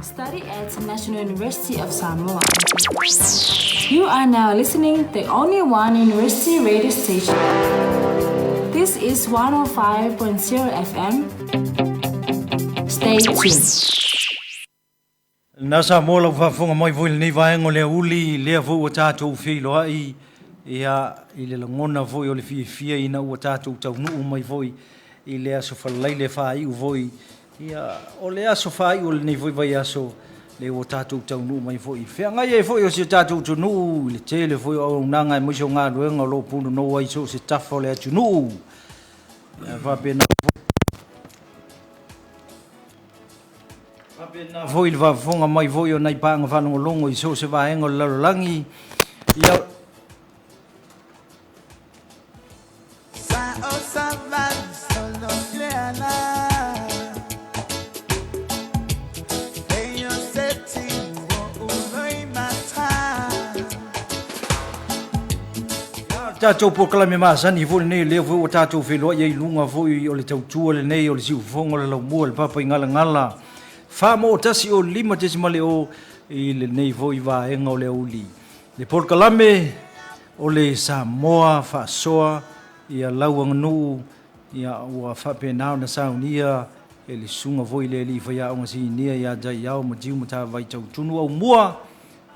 Study at National University of Samoa. You are now listening the only one university radio station. This is 105.0 FM. Stay tuned. Na Samoa lau faafofoga mai foi i lenei vaega o le aoauli, lea foi ua tatou feiloai ia i le lagona foi o le fiafia ina ua tatou taunuu mai foi i le aso Faraile faaiu foi ia o le aso faaiu o lenei foi vaiaso lea ua tatou taunuu mai foi i feagai ai foi o si o tatou atunuu i le tele foi o auaunaga aemaise o galuega o lo o punonou ai i so o se tafa o le atunuu. Ia faapena Faapena foi le faafofoga mai foi o nai paaga faalogologo i so o se vaega o le lalolagi. Ia, tatou polokalame masani foi lenei, lea foi ua tatou feiloai ai i luga foi o le tautua lenei o le siufofoga o le laumua i le Papaigalagala 4.1 5.0 i lenei foi vaega o le aoauli. Le polokalame o le Samoa Faasoa ia lau aganuu ia ua faapena ona saunia e le susuga foi i le alii faiaoga sinia ia Taiao Matiu Matavai Tautunu Aumua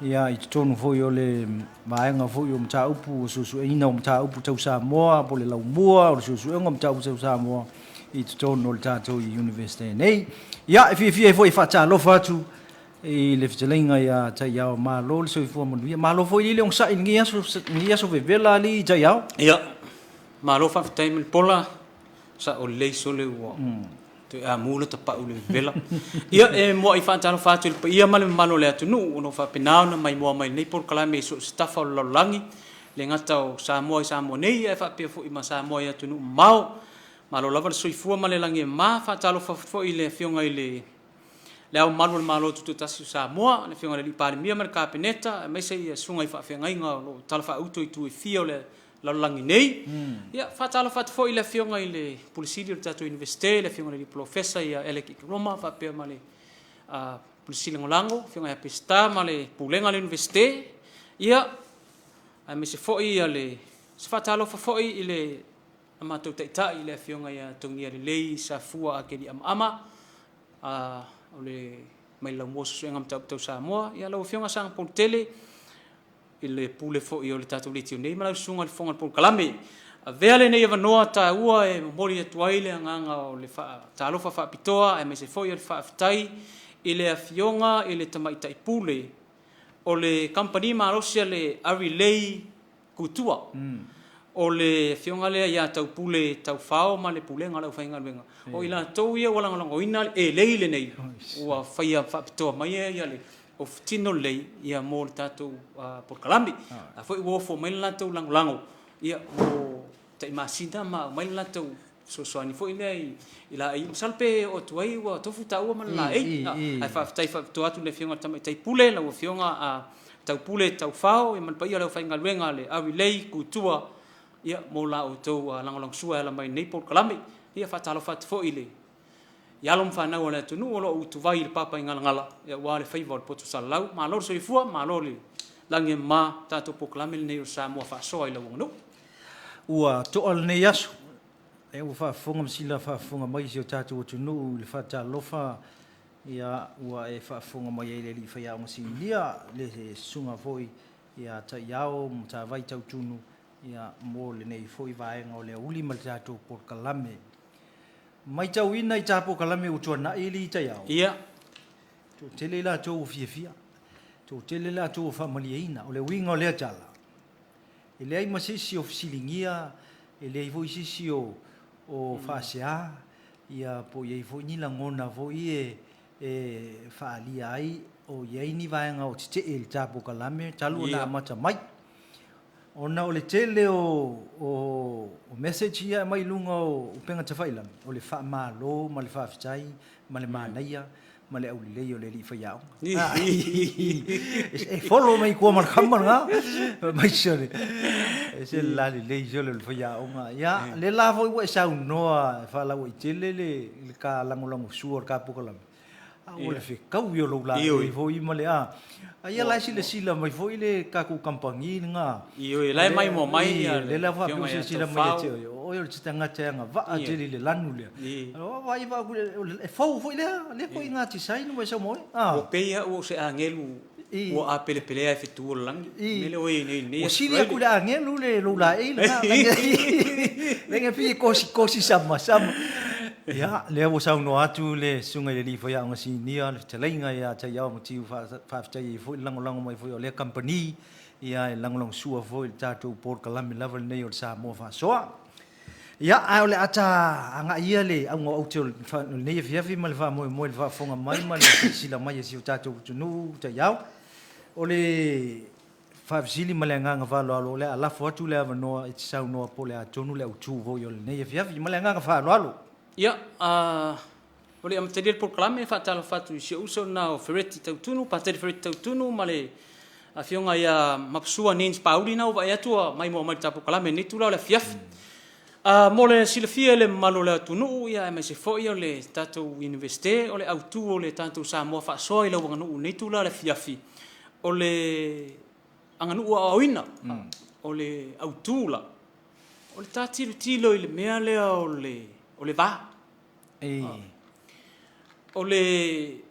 ia i totonu foi o le vaega foi o mataupu o suesueina o mataupu tau Samoa po o le laumua o le suesuega o mataupu tau Samoa i totonu o le tatou Iunivesite nei. Ia, e fiafia ai foi e faatalofa atu i le fetalaiga ia Taiao. Malo le soifua manuia. Malo foi le onosai i lenei aso, lenei aso vevela alii Taiao. Ia, malo faafetai Mulipola, sao lelei sole ua toe amu le tapau i le vevela. Ia, e muai faatalofa atu i le paia ma le mamalu o le atunuu o lo o faapena ona maimoa mai i lenei polokalame i so o se tafa o le lalolagi, e le gata o Samoa i Samoa nei, ae faapea foi ma Samoa i atunuu mamao. Malo lava le soifua ma le lagi e mama. Faatalofa foi i le Afioga i le Le Ao Mamalu o le Malo Tutoatasi o Samoa, le Afioga i le Palemia ma le Kapeneta, aemaise ia susuga i faafeagaiga o lo o talafaauto i itu e fia o le lalolagi nei. Ia, faatalofa atu foi i le Afioga i le Pule Sili o le tatou Iunivesite, le Afioga i le Polofesa ia Alec Ikirouma, faapea ma le Pule Sili Lagolago, Afioga ia Peseta ma le Pulega a le Iunivesite. Ia, aemaise foi ia le se faatalofa foi i le a matou taitai, le Afioga ia Togialelei Safua Akeliamaama, o le mai Laumua Suesuega Mataupu Tau Samoa. Ia lau Afioga Sagapolutele i le pule foi o le tatou leitio nei ma lau susuga i le Fofoga o le Polokalame. Avea lenei avanoa taua e momoli atu ai le agaga o le faatalofa faapitoa aemaise foi o le faafetai i le Afioga i le Tamaitai Pule o le Kamupani Malosi a le Arilei Kutua. O le afioga lea ia Taupule Taufao ma le Pulega o le Aufaigaluega, o i latou ia ua lagolagoina le elei lenei ua faia faapitoa mai ia le ofutino lelei ia mo le tatou polokalame. A foi ua ofo mai le latou lagolago ia mo tai masina ma aumai le latou fesoasoani foi lea i laei. Masalo pe oo atu ai ua tofu taua ma le laei. Ae faafetai faapitoa atu i le Afioga i le Tamaitai Pule, lau Afioga a Taupule Taufao ma le paia o le aufaigaluega a le Avilei Kutua ia mo la outou lagolagosua e ala mai i lenei polokalame. Ia faatalofa atu foi i le i alo ma fanau a le atunuu o lo o utuvai i le Papaigalagala aua le faiva o le poto salalau. Malo le soifua, malo le lagi e mama, tatou polokalame lenei o Samoa Faasoa i lau aganuu. Ua to'a lenei aso, lea ua faafofoga ma sila faafofoga mai si o tatou atunuu i le faatalofa, ia ua e faafofoga mai ai i le Alii Faiaoga Sinia, le susuga foi ia Taiao Matavai Tautunu, ia mo lenei foi vaega o le aoauli ma le tatou polokalame. Matauina i ta polokalame ua tuanai alii Taiao. Ia. Toatele i latou ua fiafia, toatele i latou ua faamalieina. O le uiga o lea tala, E leai ma se isi o fesiligia, e leai foi se isi o faasea, ia po o i ai foi ni lagona foi e faaalia ai o i ai ni vaega o tetee i le ta polokalame talu ona amata mai. Ona o le tele o message ia e aumai i luga o upega tafailagi, o le faamalo ma le faafetai ma le manaia ma le aulelei o le alii faiaoga. E follow mai tua ma le kama lena. Mai se e se la lelei se le faiaoga. Ia, le la foi ua e saunoa e faalauaitele le ka lagolagosua o le ka polokalame. A ua le fekaui o lou laei foi ma le a. A ia la e silasila mai foi le tatou kamupani lena. Ioe, la e maimoa mai ia le Lea la faapea ua silasila mai ia te oe, o oe o le tagata e agavaa tele i le lanu lea. Vaai e fou foi lea, lea foi ina design ua e sau ma oe. Ua pei au o se agelu ua apelepelea e fetu o le lagi. O le mea lea ua i ai nei i lenei aso. Ua sili atu i le agelu le lou laei lena. Leaga e pei e kosikosi samasama. Ia, lea ua saunoa atu le Susuga i le Alii Faiaoga Sinia, le fetalaiga ia Taiao Matiu, faafetai ai foi le lagolago mai foi o lea kamupani, ia e lagolagosua foi i le tatou polokalame lava lenei o le Samoa Faasoa. Ia, ae o le a ta agai ia le auga o aute o lenei afiafi ma le faamoemoe i le faafofoga mai ma le silasila mai a si o tatou atunuu taiao. O le faafesili ma le agaga faaaloalo, o le a lafo atu le avanoa e te saunoa po o le a tonu le autu foi o lenei afiafi. Ma le agaga faaaloalo. Ia, o le amatalia le polokalame, e faatalofa atu i si ou uso lena o Fereti Tautunu, Patele Fereti Tautunu ma le afioga ia Mapusua Nins Pauli na ua vaai atu ua maimoa mai i le ta polokalame i lenei itula o le afiafi. Mo le silafia e le mamalu o le atunuu, ia aemaise foi o le tatou Iunivesite, o le autu o le tatou Samoa faasoa i lau aganuu i lenei itula o le afiafi, o le aganuu aoaoina, o le autu la, o le ta tilotilo i le mea lea o le va. O le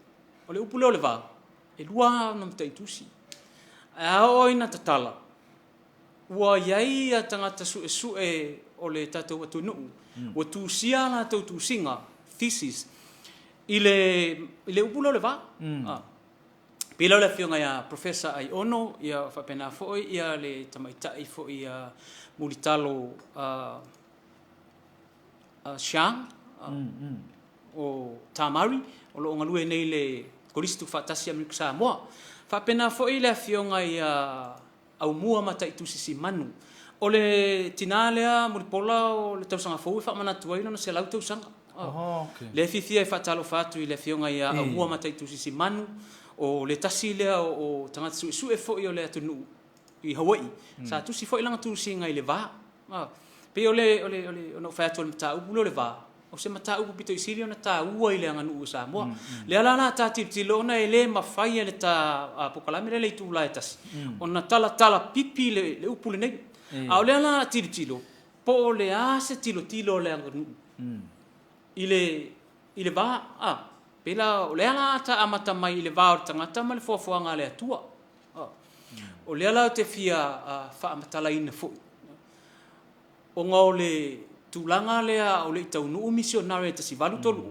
upu lea o le va, e lua ona mataitusi. Ae a oo ina tatala, ua i ai ia tagata suesue o le tatou atunuu ua tusia a latou tusiga, thesis, i le upu lea o le va. Pei la o le afioga ia Professor Aiono, ia faapena foi ia le tamaitai foi ia Mulitalo Siang o Tamari, o lo o galue nei i le Kolisi Tuufaatasi a Amerika Samoa. Faapena foi le afioga ia Aumua Mataitusi Simanu. O le tina lea Mulipola o le tausaga fou e faamanatu ai lona 100 tausaga. Lea e fiafia e faatalofa atu i le afioga ia Aumua Mataitusi Simanu, o le tasi lea o tagata suesue foi o le atunuu i Hawaii, sa tusi foi lana tusiga i le va. Pei o le, ona ou fai atu o le mataupu lea o le va, o se mataupu pito i sili ona taua i le aganuu a Samoa. Lea la o le a ta tilotilo ona e le mafai e le ta polokalame lea i le itula e tasi ona talatala pipi le upu lenei. A o lea la o le a tilotilo po o le a se tilotilo a le aganuu i le va, pei la o lea la a ta amata mai i le va o le tagata ma le foafoaga a le Atua. O lea la ou te fia faamatalaina foi, ona o le tulaga lea o le i taunuu misionare i le 1830,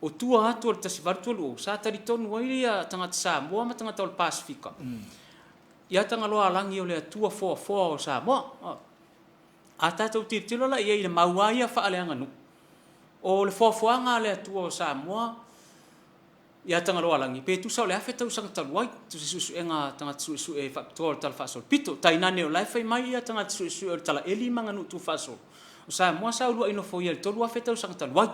o tua atu o le 1830, sa talitonu ai ia tagata Samoa ma tagata o le Pasefika ia Tagaloaalagi o le Atua foafoa o Samoa. A tatou tilotilo la i ai i le mau lava ia faaleaganuu, o le foafoaga a le Atua o Samoa, ia Tagaloaalagi, pe tusa o le 1000 tausaga talu ai, tusa i suesuega a tagata suesue faapitoa o le talafaasolopito. Tainane o la e fai mai ia tagata suesue o le talaeli ma aganuu tuufaasolo, o Samoa sa uluai nofoia i le 3000 tausaga talu ai.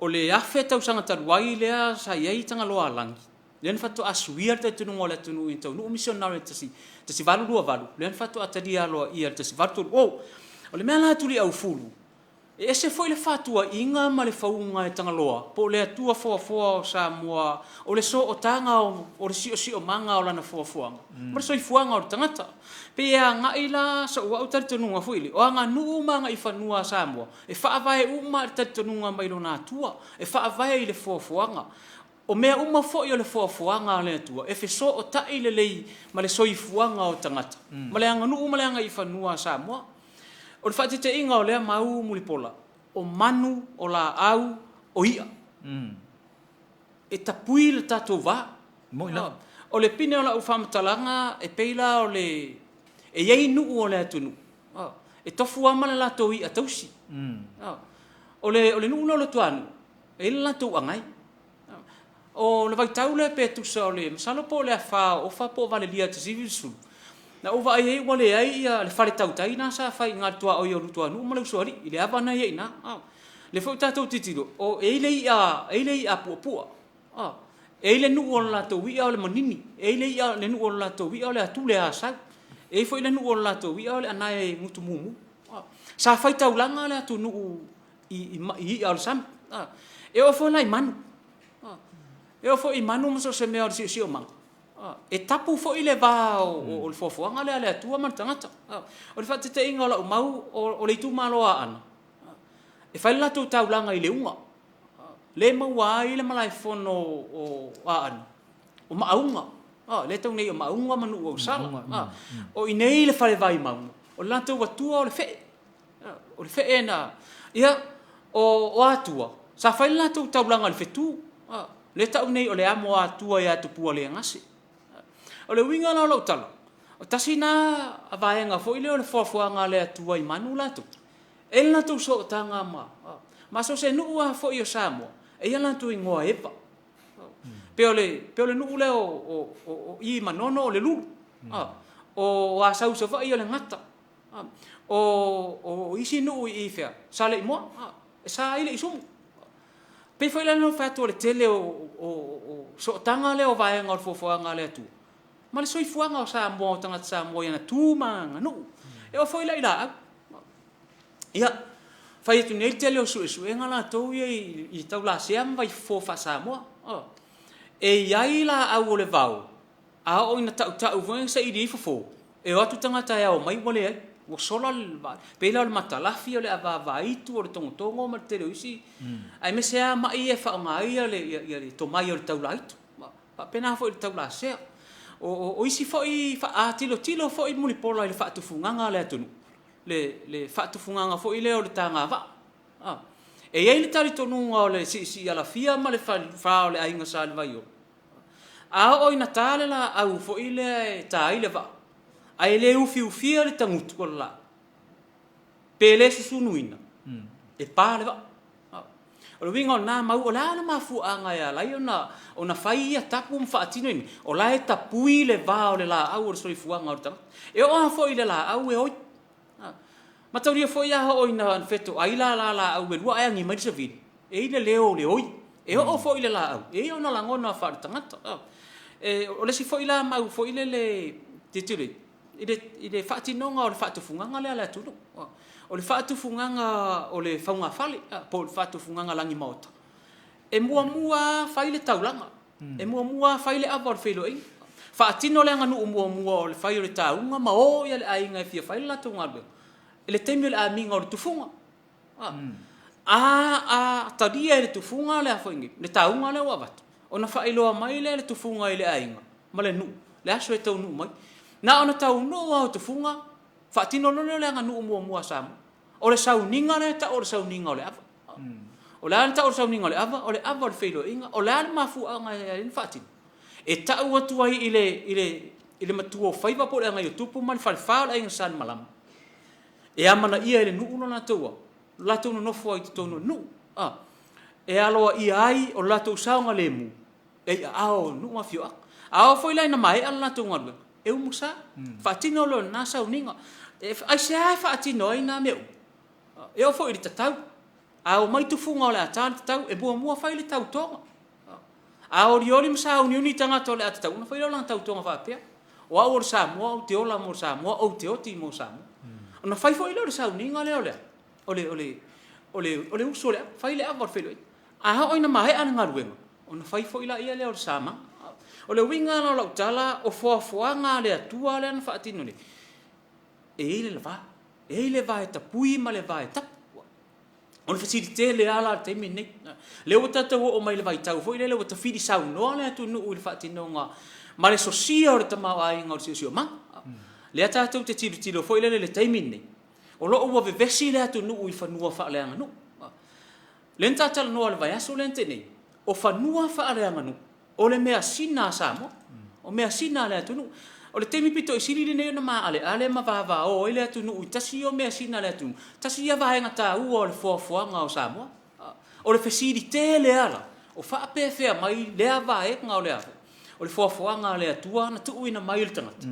O le 1000 tausaga talu ai lea sa i ai Tagaloaalagi, lea na faatoa suia le talitonuga o le atunuu ina taunuu misionare i le 1828, lea na faatoa talia aloaia i le 1830. O le mea la a Tuliaufulu, E ese foi le fatuaiga ma le fauga e Tagaloa po o le Atua foafoa o Samoa o le sootaga o le siosiomaga o lana foafoaga ma le soifuaga o le tagata. Pei e agai la sou au talitonuga foi le o aganuu ma agaifanua a Samoa e faavae uma i le talitonuga mai lona Atua, e faavae i le foafoaga. O mea uma foi o le foafoaga a le Atua e fesootai lelei ma le soifuaga o tagata ma le aganuu ma le agaifanua a Samoa. O le faateteaiga o lea mau mulipola, o manu, o laau, o i'a. E tapui le tatou va. Moni lava. O le pine o lau faamatalaga, e pei la o le... e i ai nuu o le atunuu, e tofu lava ma le latou i'a tausi. O le nuu lea o Luatuanuu, e i ai le latou anae. O le vaitau lea pe tusa o le, masalo po o le afa o Ofa po o Valelia i le 1990, na ou vaai ai ua leai le fale tautai lena sa fai i ina i le tuaoi o Lutuanuu ma Leusoalii, i le ava lena e i ai i ina. O lea foi ua tatou tilotilo, e i ai le i'a, e i ai le i'a puapua, e i ai le nuu o le latou i'a o le manini, e i ai le nuu o le latou i'a o le atule asau, e i ai foi le nuu o le latou i'a o le anae gutumumu. Sa fai taulaga le atunuu i i'a o le sami. E oo foi la i manu. E oo foi i manu ma so o se mea o le siosiomaga, e tapu foi le va o le foafoaga lea a le Atua ma le tagata. O le faataitaiga o lau mau, o le itumalo o Aana, e fai le latou taulaga i Leuga, lea e maua ai le malaefono o Aana, o Maauga, lea e tau nei o Maauga ma Nuuausala. O i inei le fale Vaimauga, o le latou atua o le fe'e, o le fe'e na, ia, o Atua, sa fai le latou taulaga i le fetu, lea e tau nei o le amo a Atua ia Tupualegase. O le uiga la o lau tala, o tasi lena vaega foi lea o le foafoaga a le Atua i manu latou, e i ai le latou sootaga ma so o se nuu lava foi o Samoa, e i ai a latou igoa eva. Pei o le, pei o le nuu lea o i Manono o le Lulu, o Asau i Savaii o le Gata, O isi nuu i fea? Saleimoa, e sa ai le isumu. Pei foi la ona ou fai atu o le tele o sootaga lea o vaega o le foafoaga a le Atua ma le soifuaga o Samoa, o tagata Samoa i ana tu ma aganuu. E oo foi la i laau. Ia, fai atu nei le tele o suesuega latou ia i taulasea ma vaifofo faa-Samoa. E i ai laau o le vao A oo ina tautau foi na saili ai fofo, e o atu tagata e ao mai ua leai, ua sola le vaa. Pei la o le matalafi, o le avaavaaitu, o le togotogo ma le tele o isi, aemaise lava mai ia e faaaoga ai le tomai o le taulaaitu. Faapena foi i le taulasea. O isi foi, a tilotilo foi Mulipola i le faatufugaga a le atunuu, le faatufugaga foi lea o le tagavaa, e i ai le talitonuga o le siisii alafia ma le fa o le Aiga Sa Levaiolo, A oo ina ta le laau foi lea e ta ai le vaa, ae le ufiufia le tagutu o le laau, pe le susunuina, e pa le vaa. O le uiga o lena mau, o le a le mafuaaga e ala ai ona fai ia tapu ma faatino ia mea? O la e tapui le va o le laau o le soifuaga o le tagata. E oo lava foi i le laau e oi. Mataulia foi a oo ina fetoai lala laau e lua ae agi mai le savili, e i ai le leo o le oi. E oo foi i le laau, e i ai ona lagona faale-tagata. O le isi foi la mau foi lele tilotilo i ai, i le faatinoga o le faatufugaga lea a le atunuu. O le faatufugaga o le faugafale po o le faatufugaga lagimaota, e muamua lava fai le taulaga, e muamua lava fai le ava o le feiloaiga, faatino le aganuu muamua o le fai o le tauga ma o le aiga e fia fai le latou galuega i le taimi o le amiga o le tufuga. A talia e le tufuga le a foi nei, le tauga lea ua avatu, ona faailoa mai lea e le tufuga i le aiga ma le nuu le aso e taunuu mai. Na ona taunuu lava o tufuga, faatino loa lea o le aganuu muamua a Samoa. O le sauniga lea e tau o le sauniga o le ava. O le a le tau o le sauniga o le ava? O le ava o le feiloaiga. O le a le mafuaaga e ala ai ona faatino? E tau atu ai i le matua o faiva po o le agaiotupu ma le falefa o le Aiga Sa Lemalama, e amanaia e le nuu lo latou a, lo latou nonofo ai i totonu o le nuu, a, e aloaia ai o le latou saogalemu e i aao o nuu ma afioaga. A oo foi la ina maea le latou galuega, e umusa, faatino loa e lena sauniga. Aisea e faatino ai na mea uma? E oo foi i le tatau. A omai tufuga o le a ta le tatau, e muamua fai le tautoga. A olioli ma sauniuni tagata o le a tatau, ona fai lea o lana tautoga faapea, O au o le Samoa, ou te ola mo le Samoa, ou te oti mo Samoa. Ona fai foi lea o le sauniga lea o le a? O le, o le, o le, o le usu o le ava, fai le ava o le feiloaiga. A oo ina maea le galuega, ona fai foi laia lea o le sama. O le uiga la o lau tala, o foafoaga a le Atua lea na faatino nei, e i ai le va, e i ai le va e tapui ma le va e tapu. O le fesili tele lava la i le taimi lenei, lea ua tatou oo mai i le vaitau foi lele ua tafili saunoa le atunuu i le faatinoga ma le sosia o le tamaoaiga o le siosiomaga. Lea tatou te tilotilo foi lele i le taimi lenei, o lo o ua vevesi le atunuu i fanua faaleaganuu. Lea na ta talanoa i le vaiaso lea na tea nei, o fanua faaleaganuu, O le measina a Samoa, o measina a le atunuu. O le taimi pito i sili lenei ona maaleale ma vavao ai le atunuu i tasi ia o measina a le atunuu, tasi ia vaega taua o le foafoaga o Samoa. O le fesili tele lava la, o faapefea mai lea vaega o le a foi? O le foafoaga a le Atua na tuuina mai i le tagata.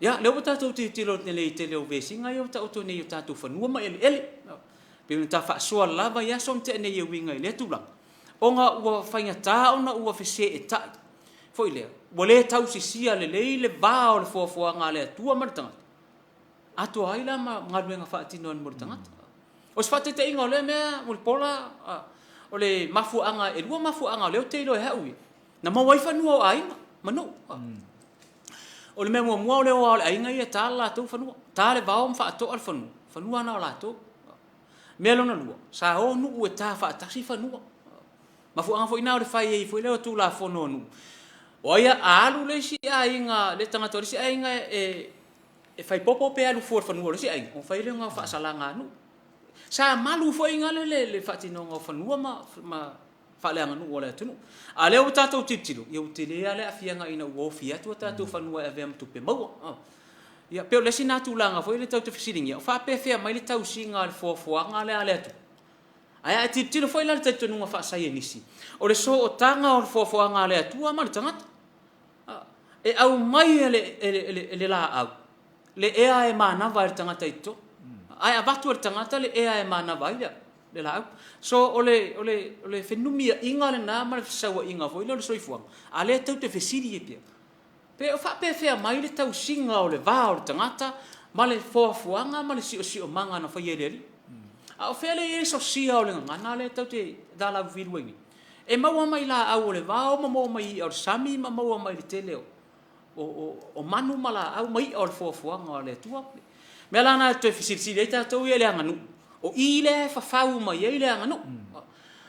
Ia, lea ua tatou tilotilo nei i le tele o vesiga ia ua taoto nei i o tatou fanua ma eleele. Pei ona ta faasoa lava i aso na tea nei e uiga i lea tulaga. Ona ua faigata ona ua feseetai foi lea, ua le tausisia lelei le va o le foafoaga a le Atua ma le tagata, atoa ai la ma galuega faatino mo le tagata. O se faataitaiga o lea mea, Mulipola, O le mafuaaga, e lua mafuaaga o lea ou te iloa e au ia, na maua ai fanua o aiga ma nuu. O le mea muamua o le o lava o le aiga ia e ta le latou fanua, ta le vao ma faatoa le fanua, o fanua na o latou. Mea lona lua, sa o nuu e ta faatasi fanua. Mafuaaga foi na o le fai ai foi lea o Tulafono a nuu, o ai a alu le isi aiga, le tagata o le isi aiga e fai popo pe alu fua i le fanua o le isi aiga, ona fai lea o faasalaga a nuu. Sa malu foi i ina le faatinoga o fanua ma faaleaganuu a le atunuu. A o lea ua tatou tilotilo, ia ua tele lava le aafiaga ina ua ofi atu a tatou fanua e avea ma tupe maua. Ia pei o le isi lena tulaga foi lea tatou te fesiligia, o faapefea mai le tausiga o le foafoaga lea a le atunuu? Ae a e tilotilo foi la i le talitonuga faasaienisi, o le sootaga o le foafoaga a le Atua ma le tagata. E aumai e le laau le ea e manava ai le tagata i totonu, ae avatu e le tagata le ea e manava ai le laau. So, o le fenumiaiga lena ma le fesauaiga foi lea o le soifuaga, a o lea tou te fesili ai pea, pe o faapefea mai le tausiga o le va o le tagata ma le foafoaga ma le siosiomaga na faia e le Alii. A o fea lea e i ai le sosia o le gagana lea tou te lauivilu ai nei? E maua mai laau o le vao ma maua mai i'a o le sami ma maua mai le tele o manu ma laau ma i'a o le foafoaga a le Atua. O le mea la lena e toe fesilisili ai tatou ia i le aganuu, o i lea e fafau mai ai le aganuu.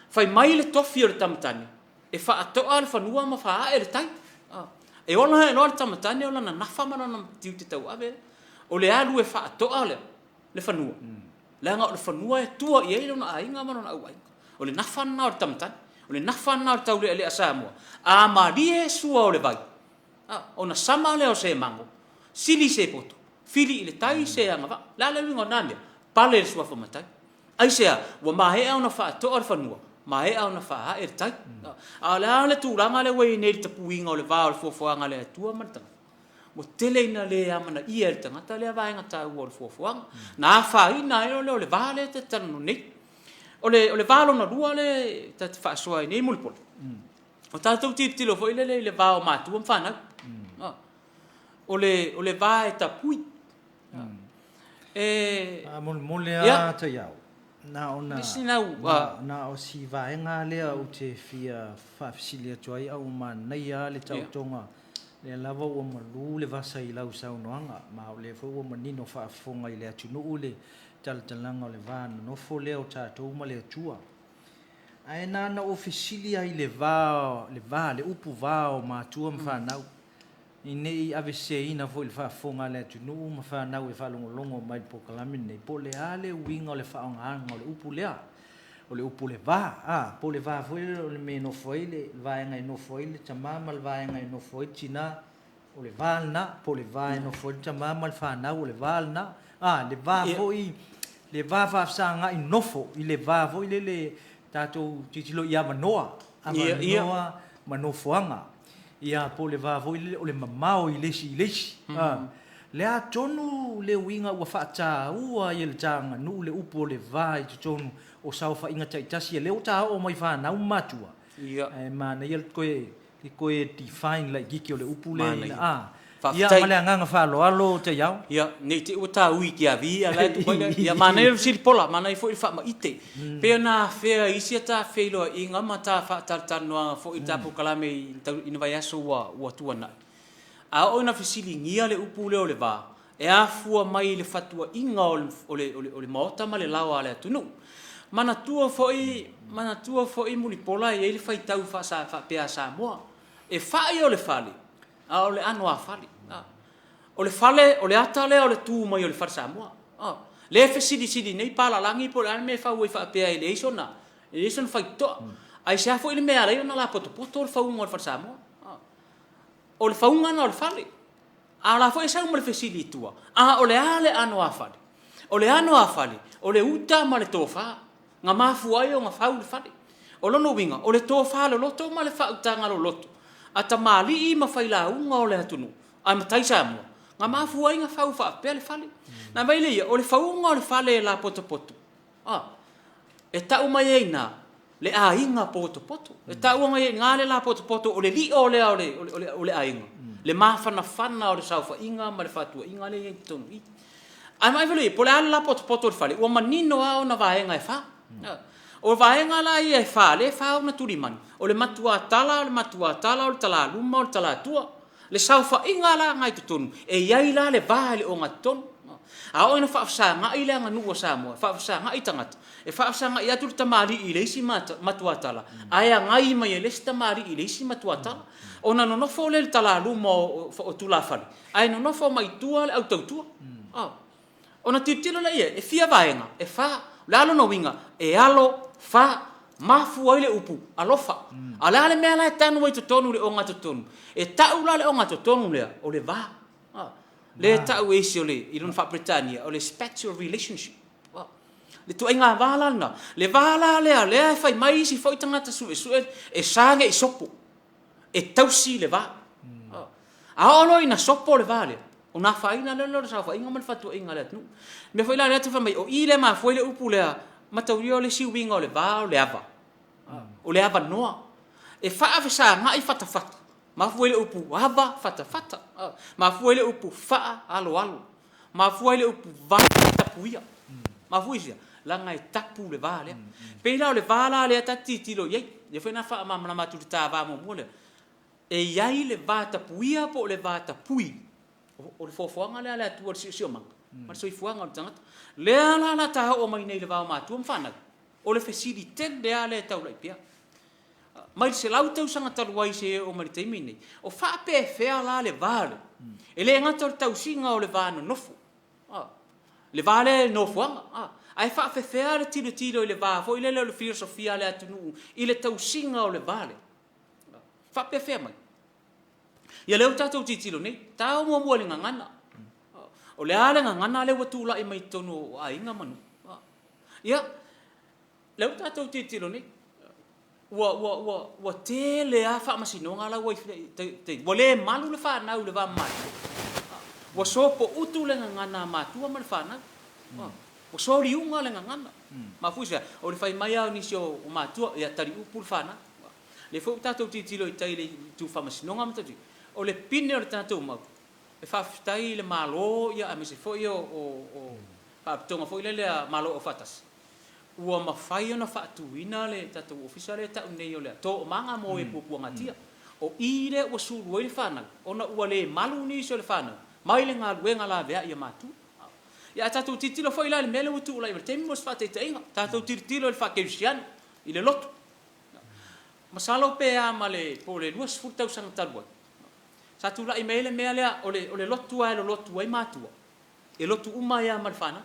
Fai mai le tofi o le tama tane e faatoa le fanua ma faaae le tai. E ola ae loa le tama tane o lana nafa ma lona tiute tauave lea, o le alu e faatoa le fanua, leaga o le fanua e tua i ai lona aiga ma lona auaiga. O le nafa lena o le tama tane, o le nafa lena o le taulealea Samoa. A malie sua o le vai, ona sama lea o se mago, sili se poto, fili i le tai se agavaa. O le a le uiga o na mea? Pale i le suafa matai. Aisea? Ua maea ona faatoa le fanua, maea ona faaae le tai. A o le a le tulaga lea ua i ai nei i le tapuiga o le va o le foafoaga a le Atua ma le tagata? Ua tele ina le amanaia e le tagata lea vaega taua o le foafoaga. Na afaina ai loa lea o le va lea ta te talanoa nei. O le va lona lua lea ta te faasoa ai nei Mulipola, o tatou tilotilo foi lele i le va o matua ma fanau. O le va e tapui. E Faamolemole lava Taiao, na ona na o si vaega lea ou te fia faafesili atu ai, a ua manaia lava le taotoga, lea lava ua malu le vasa i lau saunoaga, ma o lea foi ua manino faafofoga i le atunuu le talatalaga o le va nonofo lea o tatou ma le Atua. Ae na ona ou fesili lava i le va, le va, le upu va o matua ma fanau, ne i aveseseina foi i le faafofoga a le atunuu ma fanau e faalogologo mai i le polokalame lenei, po o le a le uiga o le faaaogaina o le upu lea, o le upu le va, a, po o le va foi lea o le mea e nofo ai le vaega e nofo ai le tama ma le vaega e nofo ai le tina, o le va lena, po o le va e nofo ai le tama ma le fanau, o le va lena, a, le va foi, le va faafesagai nofo i le va foi lele tatou tilotilo i avanoa, avanoa ma nofoaga. Ia, po o le va foi lele o le mamao i le isi i le isi. A, le a tonu le uiga ua faataua ai e le taganuu le upu o le va i totonu o saofaiga taitasi ia lea ua ta oo mai fanau ma matua, ae manaia le toe le toe define laitiiti o le upu lea ina a. Ia, ma le agaga faaaloalo Taiao. Ia, ne i te i ua ta ui i tiavi a o la e tuu mai le. Ia, manaia le fesili pola, manaia foi le faamaite. Pei ona afea i isi a ta feiloaiga ma ta faatalatalanoaga foi i le ta polokalame i ni vaiaso ua tuanai, a oo ina fesiligia le upu lea o le va, e afua mai i le fatuaiga o le maota ma le laoa a le atunuu. Manatua foi, manatua foi Mulipola e i ai le faitau faapea a Samoa, e fai o le fale, a o le ano a fale. O le fale, o le ata lea o le tu mai o le fale Samoa. Lea e fesilisili nei palalagi po o le a le mea e fau ai faapea e leai sona, e leai sona faitotoa. Aisea foi le mea e ala ai ona lapotopoto le fauga o le fale Samoa? O le fauga lena o le fale. A o la foi e sau ma le fesili i tua, a o le a le ano a fale? O le ano a fale, o le uta ma le tofa. Na mafua ai ona fau le fale. O lona uiga, o le tofa loloto ma le faautaga loloto a tamalii ma failauga o le atunuu, a matai Samoa, na mafua ai ona fau faapea le fale. Na aumai lea ia, o le fauga o le fale e lapotopoto, a, e tau mai ai i ina le aiga potopoto. E taua mai ai i ina le lapotopoto, o le lio lea o le aiga, le mafanafana o le saofaiga ma le fatuaiga lea e i ai i totonu i i. Ae vaai foi la i ai, po o le a le lapotopoto o le fale, ua manino lava ona vaega e fa. O vaega la ia e fā, lea e fā ona tulimanu, o le matuatala, o le matuatala, o le talaluma, o le talatua. Le saofaiga la na i totonu, e i ai la le va i le ogatotonu. A oo ina faafesaga'i le aganuu a Samoa, faafesaga'i tagata, e faafesaga'i atu le tamalii i le isi matuatala, ae agai mai e le isi tamalii i le isi matuatala. Ona nonofo lea i le talaluma o tulafale, ae nonofo mai tua le au tautua. Ona tilotilo lea i ai, e fia vaega? E fa. O le a lona uiga? E alo fa. Mafua ai le upu alofa. A o le a le mea la e tanu ai i totonu i le ogatotonu? E tau la le ogatotonu lea, o le va. Lea e tau e isi o le, i lona faa-Peretania, o le spatial relationship. Le ituaiga va la lena, le va la lea, lea e fai mai isi foi tagata suesue, e sa ne i sopo, e tausi le va. A oo loa ina sopo le va lea, ona afaina lea o le saofaiga ma le fatuaiga a le atunuu. O le mea foi la lea e fai mai, o i lea e mafua ai le upu lea, mataulia o le isi uiga o le va o le ava, o le avanoa. E faafesagai fatafata, mafua ai le upu ava fatafata, mafua ai le upu faaaloalo, mafua ai le upu va tapuia. Mafua i se a? Leaga e tapu le va lea. E pei la o le va la lea ta te tilotilo i ai, lea foi na faamalamalama atu i le ta va muamua lea, e i ai le va tapuia po o le va tapui. O le foafoaga lea a le Atua i le siosiomaga ma le soifuaga o le tagata. Lea la o le a ta oo mai nei i le va o matua ma fanau, o le fesili tele lava lea e taulai pea. Mai le 100 tausaga talu ai seia oo mai i le taimi lenei, o faapefea la le va lea? E le gata o le tausiga o le va nonofo, le va lea i le nofoaga, ae faapefea le tilotilo i le va foi lele o le filosofia a le atunuu i le tausiga o le va lea? Faapefea mai? Ia lea ua tatou tilotilo nei, tao muamua i le gagana. O le a le gagana lea ua tulai mai i totonu o aiga ma nuu? Ia, lea ua tatou tilotilo nei, ua, ua, ua, ua tele lava faamasinoga la ua i tai, ua le malu le fanau i le va ma matua. Ua sopoutu le gagana a matua ma le fanau. Ua soliuga le gagana. Mafua i se a? O le fai mai lava o nisi o matua, ia taliupu le fanau. Lea foi ua tatou tilotilo i tai i le itu faamasinoga ma tatou, o le pine o le tatou mau, e faafetai i le Malo aemaise foi o Faalapotopotoga foi lele a Malo Aufaatasi, ua mafai ona faatuina le tatou Ofisa lea e tau nei o le Toomaga mo e Puapuagatia. O i lea ua sulu ai le fanau, ona ua le malu nisi o le fanau mai le galuega laveai a matua. Ia a tatou tilotilo foi la i le mea lea ua tulai mai i le taimi mo se faataitaiga, tatou tilotilo i le faakerisiano, i le lotu. Masalo pe a ma le, po o le 20 tausaga talu ai, sa tulai mai ai le mea lea, o le, o le lotu lava e lolotu ai matua, e lotu uma ai lava ma le fanau.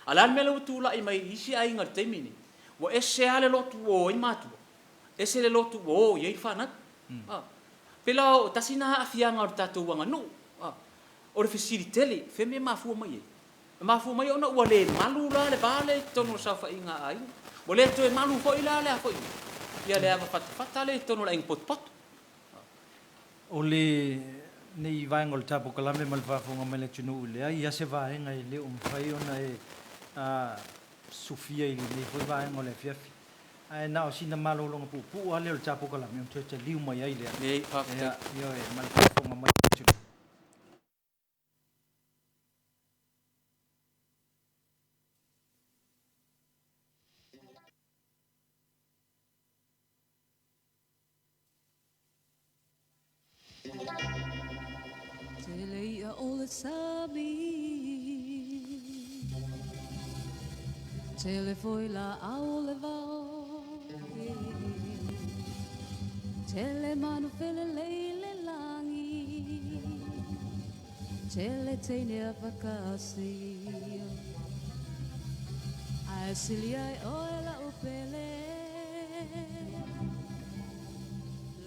A o le a le mea lea ua tulai mai i isi aiga i le taimi lenei? Ua ese lava le lotu ua o ai matua, ese le lotu ua o i ai le fanau. Pei la o tasi lena aafiaga o le tatou aganuu. O le fesili tele, fea mea e mafua mai ai? E mafua mai ona ua le malu la le va lea i totonu o le saofaiga a aiga. Ua le toe malu foi la le a foi ia le ava fatafata lea i totonu o le aiga potopoto. O lenei vaega o le tapolokalamme ma le faafofoga mai le atunuu, e leai lava se vaega e le o mafai ona e sufia i lenei foi vaega o le afiafi. Ae na o sina malologa puupuu lava lea o le tapolokalamme ona toe taliu mai ai lea. Lelei, faafetai. Ioe, ma le faafofoga mai le atunuu. Tele ia o le sami Tele foi laau o le vao Tele manu felelei le lagi Tele teine a fakasi Ae sili ai oe la'u pele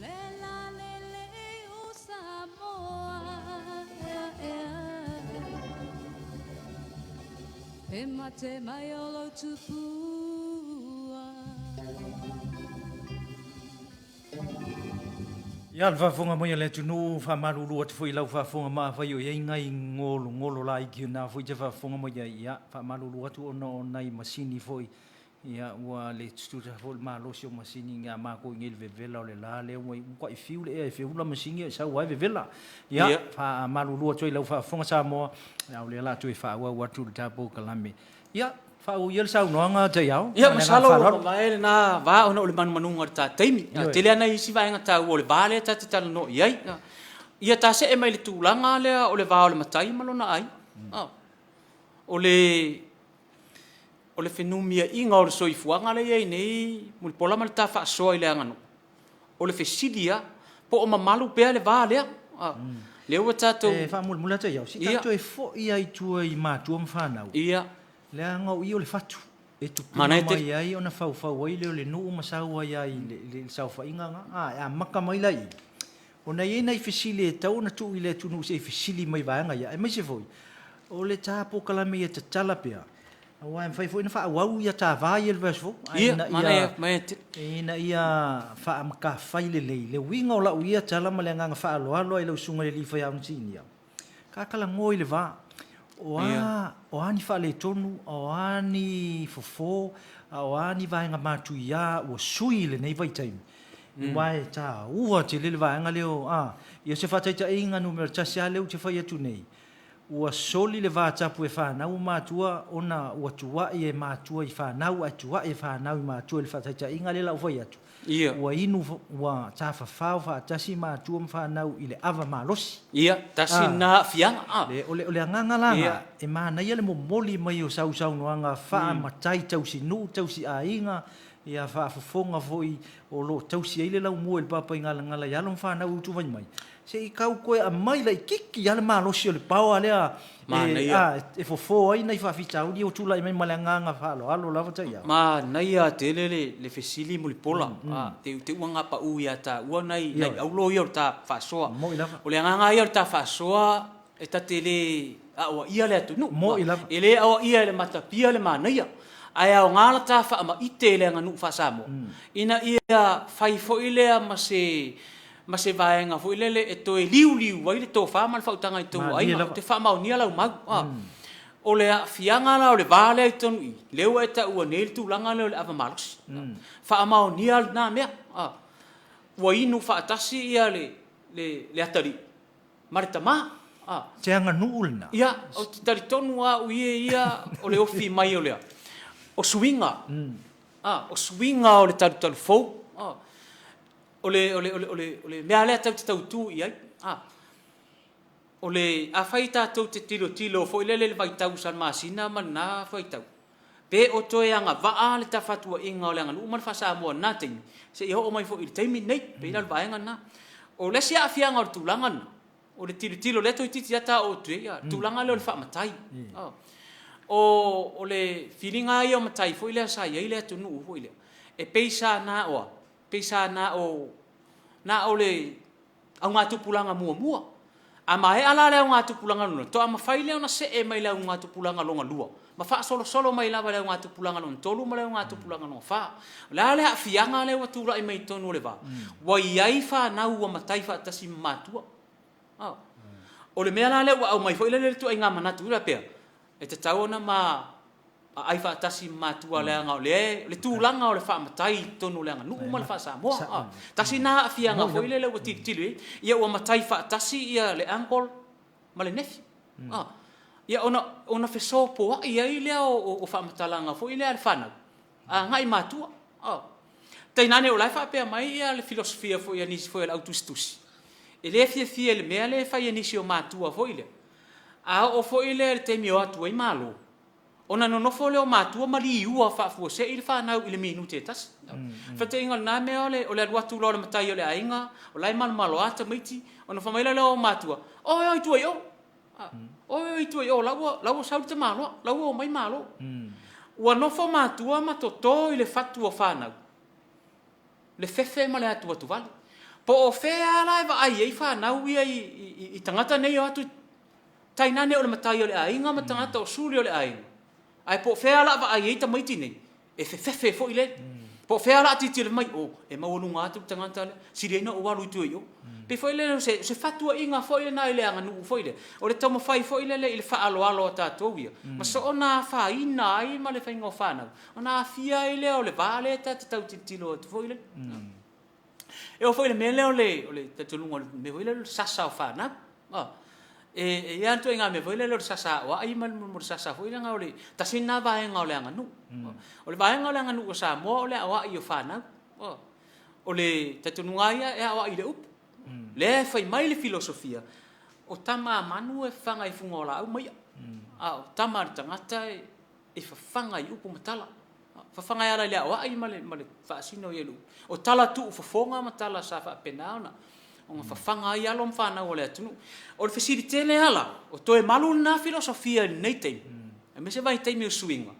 Le la lelei o Samoa ea ea Pe mate mai o lou tupua. Ia, le faafofoga mai a le atunuu, faamalulu atu foi i lau faafofoga ma afai o i ai nai gologolo laiti o na foi te faafofoga mai ai, ia, faamalulu atu ona o nai masini foi, ia, ua le tutusa foi le malosi o masini ia matou i inei i le vevela o le la lea ua matuai fiu le ea e feula masini e sau ai vevela. Ia, faamalulu atu ai i lau faafofoga Samoa, a o lea o le a toe faaauau atu le tatou kalame. Ia, Faauu ia le saunoaga Taiao. Ia, masalo ua mavae lena va ona o le manumanuga o le ta taimi. E tele lava nai isi vaega taua o le va lea ta te talanoa i ai. Ia ta see mai i le tulaga lea o le va o le matai ma lona aiga. O le o le fenumiaiga o le soifuaga lea e i ai nei Mulipola ma le ta faasoa i le aganuu, o le fesili lava, po o mamalu pea le va lea? Lea ua tatou. E faamolemole atu ia, se i tatou toe foi lava i tua i matua ma fanau. Leaga o i o le fatu e tupuna mai ai ona faufau ai lea o le nuu ma sau ai lava i le saofaiga lena. A, e amata mai la i i, ona e i ai nai fesili e tatau ona tuu i le atunuu se i fesili mai i vaega ia, aemaise foi o le ta polokalame ia tatala pea, aua e mafai foi ona faaauau ia ta va ia i le vaiaso fou, ae ina ia faamatafai lelei le uiga o lau ia tala ma le agaga faaaloalo lava i lau susuga i le alii faiaoga sinia, ta talanoa i le va, o a, o a ni faaletonu, o a ni fofo, a o a ni vaega matuia ua sui i lenei vaitaimi, aua e taua tele le vaega lea o, a, ia o se faataitaiga numera tasi lava lea ou te fai atu nei, Ua soli le va tapu e fanau o matua ona ua tuai e matua i fanau ae tuai e fanau i matua i le faataitaiga lea la ua fai atu. Ua inu ua tafafao faatasi matua ma fanau i le ava malosi. Ia, tasi lena aafiaga. A. Le, o le, o le agaga la na, e manaia le momoli mai o sau saunoaga faa-matai tausinuu, tausiaiga, ia faafofoga foi o lo o tausi ai le laumua i le Papaigalagala i alo ma fanau e utu mai mai. Se i tau toe aumai laitiiti lava le malosi o le power lea e fofo ai nai faafitauli ia ua tulai mai ma le agaga faaaloalo lava Taiao. Manaia tele le fesili Mulipola. Te i ua gapauu ia taua nai aulo ia o le ta faasoa. O le agaga lava ia o le ta faasoa e ta te le aoaia le atunuu. E le aoaia e le matapia le manaia, ae aoga la ta faamaite i le aganuu faa-Samoa ina ia fai foi lea ma se ma se vaega foi lele e toe liuliu ai le tofa ma le faautaga i totonu o aiga. Ou te faamaonia lau mau. O le aafiaga la o le va lea i totonu i i, lea ua e taua nei le tulaga lea o le ava malosi. Faamaonia lena mea. Ua inu faatasi ia le atalii ma le tama. Se aganuu lena. Ia, ou te talitonu lava au ia o le ofi mai o le a? O suiga. O suiga o le talutalu fou. O le, o le, o le, o le, o le mea lea tatou te tautu i ai, a, o le, afai tatou te tilotilo foi lele i le vaitau i Salamasina ma lena vaitau, pe o toe agavaa le tafatuaiga o le aganuu ma le faa-Samoa i lena taimi, seia oo mai foi i le taimi lenei. E pei la o le vaega lena. O le isi aafiaga o le tulaga lena, o le tilotilo, lea toeitiiti lava ta oo atu i ai, le tulaga lea o le faamatai. O le filiga lava ia o matai foi lea sa i ai le atunuu foi lea, e pei sa na o a? Pei sa na o, na o le augatupulaga muamua. A maea la le augatupulaga lona lua, faatoa mafai lea ona see mai le augatupulaga lona lua ma faasolosolo mai lava i le augatupulaga lona tolu ma le augatupulaga lona fa. O le a le aafiaga lea ua tulai mai i totonu o le va? Ua i ai fanau ua matai faatasi ma matua. O le mea la lea ua aumai foi lele le ituaiga manatu faapea, e tatau ona ma aai faatasi ma matua leaga o lea le tulaga o le faamatai i totonu o le aganuu ma le faa-Samoa. Tasi lena aafiaga foi lele ua tilotilo i ai, ia ua matai faatasi ia le uncle ma le nephew. Ia ona fesopoai ai lea o faamatalaga foi lea a le fanau agai i matua. Tainane o la e faapea mai ia le filosofia foi a nisi foi o le au tusitusi, e le fiafia i le mea lea e fai e nisi o matua foi lea, a oo foi lea i le taimi e o atu ai malo, Ona nonofo lea o matua ma liua faafuasei le fanau i le minute e tasi. Faitaitaiga o lena mea o le alu atu loa o le matai o le aiga, o la e malomaloa tamaiti, ona fai mai lea o matua, Oe o i tua i o! Oe o i tua i o, la ua sau le tamaloa, la ua omai malo. Ua nofo matua ma toto i le fatu o fanau, le fefe ma le atuatuvale. Po o fea lava la e vaai ai fanau ia i tagata nei e o atu i Tainane o le matai o le aiga ma tagata o suli o le aiga. Ae po o fea la vaai ai tamaiti nei, e fefefe foi lele. Po o fea la tilotilo mai, oh, e maualuga atu le tagata lea, sili ai ona ou alu i tua i o. Pei foi lele o se fatuaiga foi lena i le aganuu foi lea, o le taumafai foi lele i le faaaloalo a tatou ia, ma soona afaina ai ma le faiga o fanau, ona aafia ai lea o le va lea ta te tau tilotilo atu foi lele. E oo foi i le mea lea o le talitonuga o le mea foi lea o le sasa o fanau. E i ai lava le ituaiga mea foi lele o le sasa aoai ma le sasa foi lea o le tasi lena vaega o le aganuu. O le vaega o le aganuu a Samoa o le aoai o fanau. O le talitonuga lava ia e aoai i le upu. Lea e fai mai le filosofia, o tama a manu e fafaga i fuga o laau ma i'a, a o tama a le tagata e fafaga i upu ma tala. Fafaga e ala i le aoai ma le faasino i ai o le upu. O tala tuufofoga ma tala sa faapena ona fafaga ai alo ma fanau a le atunuu. O le fesili tele lava la, o toe malu lena filosofia i lenei taimi, aemaise vaitaimi o suiga,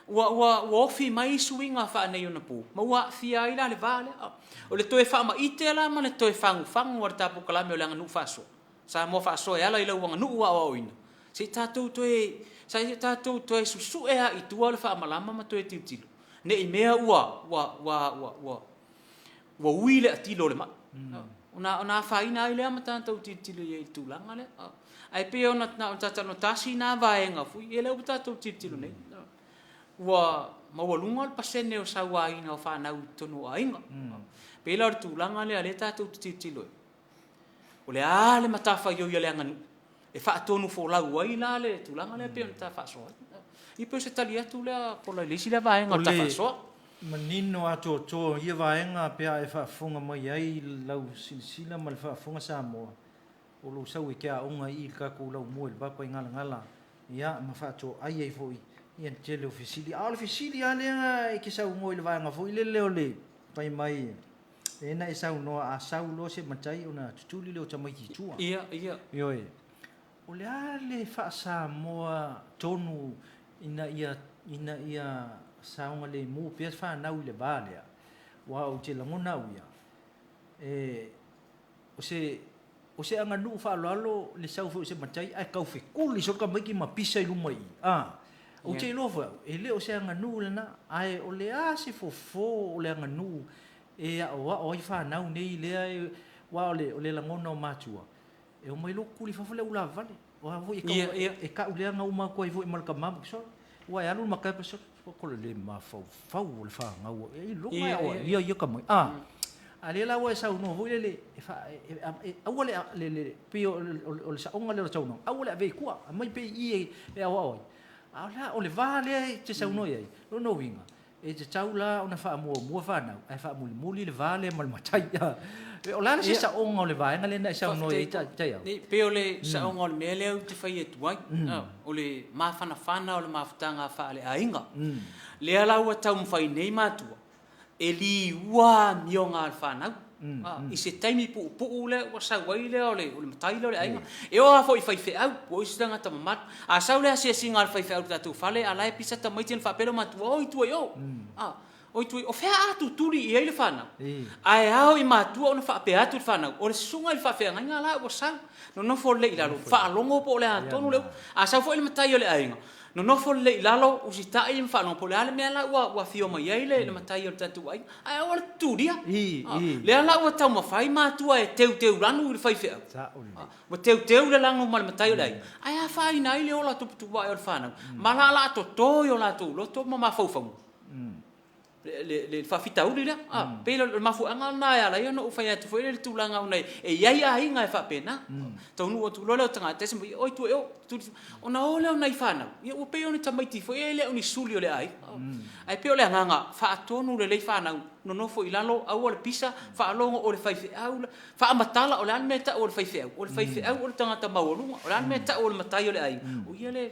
ua ofi mai suiga faaneionapo ma ua aafia ai la le va lea. O le toe faamaite la ma le toe fagufagu a le ta polokalame o le aganuu faasoa, Samoa faasoa e ala i lau aganuu aoaoina, se i tatou toe, se i tatou toe susue lava i tua le faamalama ma toe tilotilo, ne i mea ua, ua, ua, ua, ua, ua ui le atilo o le mai, ona, ona afaina ai lea ma tatou tilotilo i ai i le tulaga lea. Ae pei ona, na ona ta talanoa, tasi lena vaega foi ia lea ua tatou tilotilo nei, ua maualuga le pasene o sauaina o fanau i totonu o aiga. E pei la o le tulaga lea o lea tatou te tilotilo ai, O le a le matafaioi a le aganuu e faatonufolau ai la le tulaga lea pei ona ta faasoa ai? Ia pei o se tali atu lea Pola i le isi lea vaega o le ta faasoa. O le manino atoatoa o ia vaega pe a e faafofoga mai ai lau silasila ma le faafofoga Samoa, o lou sau e te aoga i i le tatou laumua i le Papaigalagala, ia ma faatoai ai foi ia le tele o fesili. A o le fesili lava lea e te saunoa i le vaega foi lele o le fai mai Lea na e saunoa a sau loa se matai ona tutuli lea o tamaiti i tua. Ia, ia. Ioe. O le a le faa-Samoa tonu ina ia, ina ia saogalemu pea fanau i le va lea? Aua ou te lagona au ia, e, o se, o se aganuu faaaloalo le sau foi o se matai ae tau fekuli solo tamaiti ma pisa i luma i i. A, ou te iloa foi au, e le o se aganuu lena, ae o le a se fofo o le aganuu e aoao ai fanau nei lea e, aua o le, o le lagona o matua, e omai loa tutuli i fafo le ulaavale. O a foi e tau, Ia, ia. e tauleaga uma atu ai foi ma le tama ma solo. Ua e alu le matai pa solo, ko le le mafaufau o le fanau e iloga e Ia, aoao ia, ia ia tama. A, a lea la ua e saunoa foi lele, e fa, e, e, e, aua le, le, le, pei o, o, o le saoga lea o le saunoaga, aua le ave i tua, aumai pea i i e, e aoao ai. A o la, o le va lea e te saunoa i ai, lona uiga, E tatau la ona faamuamua fanau ae faamulimuli le va lea ma le matai. O le a le se saoga o le vaega lea na e saunoa i ai Taiao? E pei o le saoga o le mea lea ou te fai atu ai, o le mafanafana o le mafutaga faaleaiga. Lea la ua taumafai nei matua e liua amioga a le fanau i se taimi puupuu lea ua sau ai lea o le matai lea o le aiga. E oo lava foi i faifeau, ua o isi tagata mamalu. A sau le asiasiga a le faifeau i le tatou fale, a la e pisa tamaiti ona faapea lea o matua, oi tua i o, a, oi tua i o. O fea a tutuli i ai le fanau? Ae ao i matua ona faapea atu i le fanau, o le susuga i le faafeagaiga la ua sau, nonofo lelei i lalo, faalogo po o le a tonu le upu. A sau foi le matai o le aiga, Nonofo lelei i lalo, usitai ma faalogo po o le a le mea la ua afio mai ai le matai o le tatou aiga, ae aua le tutulia. Lea la ua taumafai matua e teuteu lanu i le faifeau, ua teuteu le lanu ma le matai o le aiga, ae afaina ai le ola tuputupuae o le fanau ma laalaa toto i o latou loto ma mafaufauga. Le faafitauli lea. E pei o le mafuaaga lena e ala ai ona ou fai atu foi lea i le tulaga ona e i ai aiga e faapena. Taunuu atu loa le tagata ese mai, oi tua i o, ona o lea o nai fanau, ia ua pei o ni tamaiti foi ia e le o ni suli o le aiga. Ae pei o le agaga, faatonu lelei fanau, nonofo i lalo, aua le pisa, faalogo o le faifeau, faamatala o le a le mea e tau o le faifeau, o le faifeau o le tagata maualuga, o le a le mea e tau o le matai o le aiga, o ia le...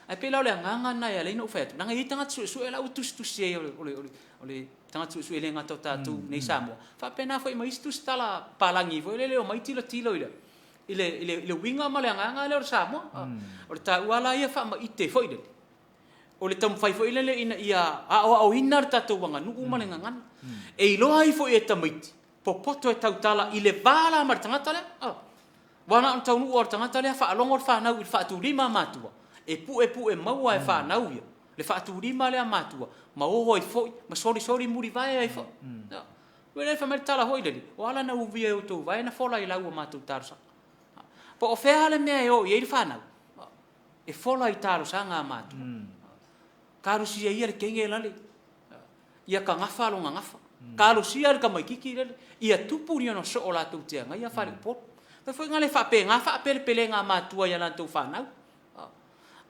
Ae pei la o le agaga lena e ala ai ona ou fai atu, leaga e i ai tagata suesue la ua tusitusi ai o le tagata suesue e le gata o tatou nei Samoa, faapena foi ma isi tusitala palagi foi lele e omai tilotilo i le uiga ma le agaga lea o le Samoa. O le taua la ia faamaite foi lele, o le taumafai foi lele ina ia aoaoina le tatou aganuu ma le gagana. E iloa ai foi e tamaiti, popoto e tautala i le va la ma le tagata lea. Ua na ona taunuu lava o le tagata lea faalogo le fanau i le faatulima a matua, e puepue maua e fanau ia le faatulima lea a matua ma o ai foi ma solisoli mulivae ai foi. Ua le fai mai le tala foi lele, o a la na uvia e outou vae na fola i lau a matou talosaga. Po o fea le mea e o i ai le fanau? E fola i talosaga a matua. Talosia ia le kege lale, ia ka gafa lona gafa. Talosia le tamaititi lele, ia tupu ni ona soo latou te agaia faleupolu. Fai foi le faapena faapelepeleina a matua i a latou fanau.